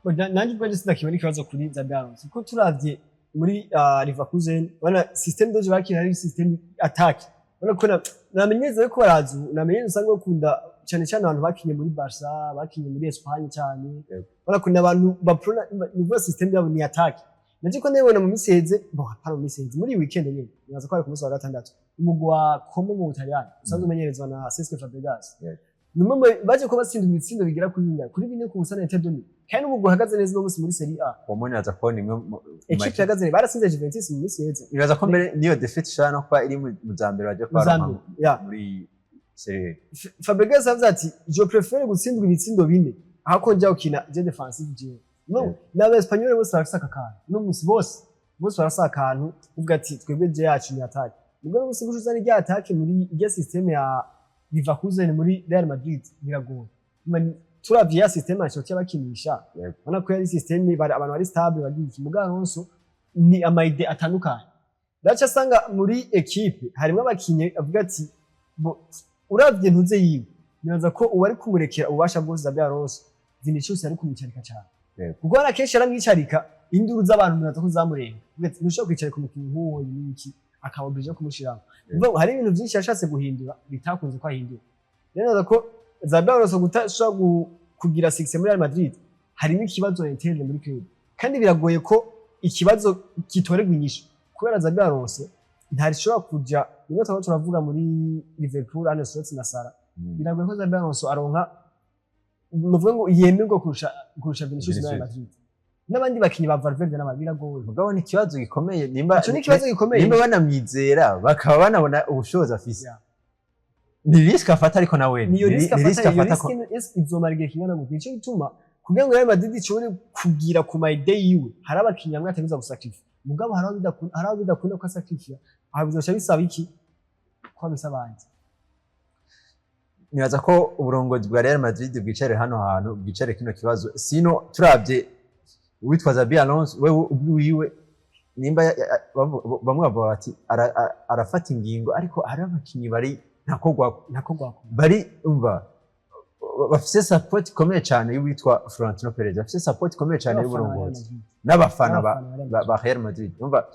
Nanjye ubwanjye sinakibona ikibazo kuri Xabi Alonso, kuko turavye muri Leverkusen, ubona système de jeu bakina ari système attaque. Ubona ko namenyereza yuko barazi, namenyereza usanga bakunda cyane cyane abantu bakinye muri Barca, bakinye muri Espagne cyane. Ubona ko n'abantu baprona nivuga système yabo ni attaque. Naje ko ndabibona mu minsi iheze, bon, hapana mu minsi iheze, muri iyi weekend nyene, nibaza ko ari ku munsi wa gatandatu, umugwi wa Como mu Butaliyani usanzwe umenyerezwa na Cesc Fabregas. Nimwe baje ko batsinda ibitsindo bigera kuri bine kuri bine ku busa na Inter de Milan, kandi n'umugwi uhagaze neza uno munsi muri Serie A. Uwo muntu nibaza ko ni imwe Equipe ihagaze neza, baratsinze Juventus mu minsi iheze. Nibaza ko mbere niyo défaite ishobora no kuba iri mu za mbere baje Mu kuba za mbere, ya. muri Serie A. Fabregas yavuze ati: "Je préfère gutsindwa ibitsindo bine aho ko njya gukina jeu défensif jewe." No, n'aba Espagnols bose barafise aka kantu no munsi, bose bose barafise akantu uvuga ati: "Twebwe jeu yacu ni attaque." Nubwo no munsi uzana irya attaque muri irya système ya Leverkusen muri Real Madrid biragoye. Turavye ya système Ancelotti yabakinisha, ubona ko yari système abantu bari stable bagira iki. Mugabo Alonso ni ama idées atandukanye. Raca asanga muri équipe harimo abakinyi avuga ati bo uravye ntuze yiwe, nibaza ko uwari kumurekera ububasha bwose Xabi Alonso, Vinicius yari kumwicarika cyane, kuko hari akenshi yaramwicarika, induru z'abantu nibaza ko zamurenga. Avuga ati: "Ntushobora kwicarika umukinyi nk'uwo n'iki," akaba obligé kumushiramo. Bivuga ngo hari ibintu byinshi yashatse guhindura bitakunze ko ahindura. Rero nibaza ko Xabi Alonso kutashobora kugira succès muri Real Madrid harimo ikibazo interne muri club, kandi biragoye ko ikibazo gitorerwa inyishu, kubera Xabi Alonso ntarishobora kuja rimwe twaba turavuga muri Liverpool, Arne Slot na Salah. Biragoye ko Xabi Alonso aronka, nuvuga ngo yemerwa kurusha Vinicius muri Real Vinicius. Madrid n'abandi bakinyi ba Valverde n'abandi, biragoye. Mugabo ni ikibazo gikomeye nimba Ico ni ikibazo gikomeye. Nimba banamwizera bakaba banabona ubushobozi afise, ni risque afata, ariko nawe Niyo risque ni afata. risque Iyo afata ko risque izomara igihe kingana gute? Nico gituma kugira ngo Real Madrid ishobore kugira ku ma idées yiwe, hari abakinyi bamwe ategerezwa gusacrifier, mugabo hari aho bidakunda, hari aho bidakunda ko asacrifier. Aha bizoca bisaba iki ko abisa abandi? Nibaza ko uburongozi bwa Real Madrid bwicare hano hantu, bwicare kino kibazo. Sino turavye uwitwa Xabi Alonso wewe ubwiwiwe, nimba bamwe bavuga bati arafata ingingo, ariko hari abakinyi bari ntakogwako, ntako gwako, bari umva bafise support ikomeye cyane y'uwitwa Florentino Perez, bafise support ikomeye cyane y'uburongozi n'abafana ba Real Madrid. Umva,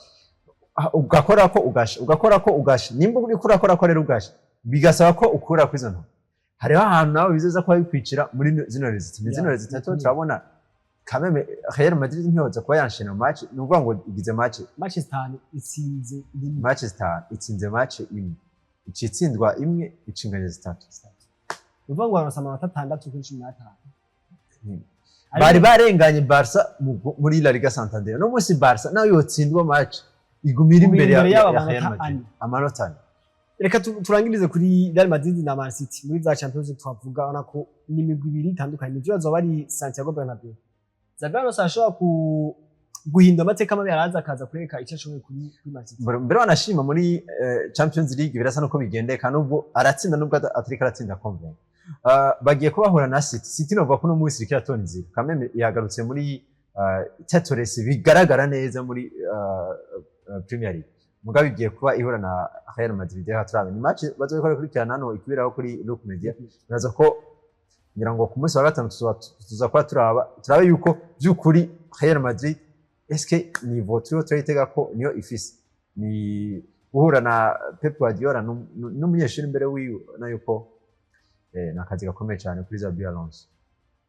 ugakora ko ugasha, ugakora ko ugasha, nimba uriko urakora ko rero ugasha, bigasaba ko ukura kuri izo ntoki. Hariho ahantu nawe bizoza kuba bikwicira muri zino résultats ni zino résultats turabona kameme Real Madrid ntiyoza kuba yanshena match, ni ukuvuga ngo igize match Match zitanu itsinze rimwe. Match zitanu itsinze match imwe, ica itsindwa imwe, icinganya zitatu. Ni ukuvuga ngo baronse amanota 6 kuri 15. Bari barenganye Barca muri La Liga Santander. No munsi Barca nayo yotsindwa match, iguma iri imbere imbere y'aba ya Real amanota Madrid ane. Amanota ane. Reka turangirize kuri Real Madrid na Man City muri za Champions League. Twavuga ubona ko ni imigwi ibiri itandukanye, nivyo bazoba bari Santiago Bernabeu. Xabi Alonso arashobora guhindura amateka mabi, araza akaza kwereka icyo ashoboye kuri Man City. Mbere wanashima muri Champions League birasa nuko bigendeka, nubwo aratsinda, nubwo atariko aratsinda convaincre. Bagiye kubahura na City. City novuga ko uno munsi iriko iratora inzira kameme, yagarutse muri title race bigaragara neza muri Premier League, mugabo igiye kuba ihura na Real Madrid. Reka turabe ni match bazobikora kurikirana hano ikubiraho kuri Look Media. Biraza ko ngira ngo ku munsi wa gatanu tuza kuba turaba, turabe yuko by'ukuri Real Madrid eske niveau turiho turayitega ko niyo ifise, ni guhura na Pep Guardiola n'umunyeshuri imbere wiwe, na yuko ni akazi gakomeye cyane kuri Xabi Alonso.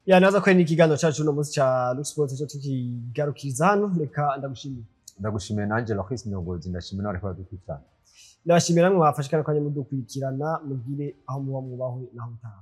Ya, naza ko ni ikiganiro cyacu uno munsi ca Lux Sport cyo tukigarukiriza hano. Reka ndagushimiye. Ndagushimiye nanjye Loris Nyongozi, ndashimira n'abariko baradukurikirana. Ndabashimira namwe mwafashe kano kanya mudukurikirana. Mugire aho muba mwubahwe naho mutaha.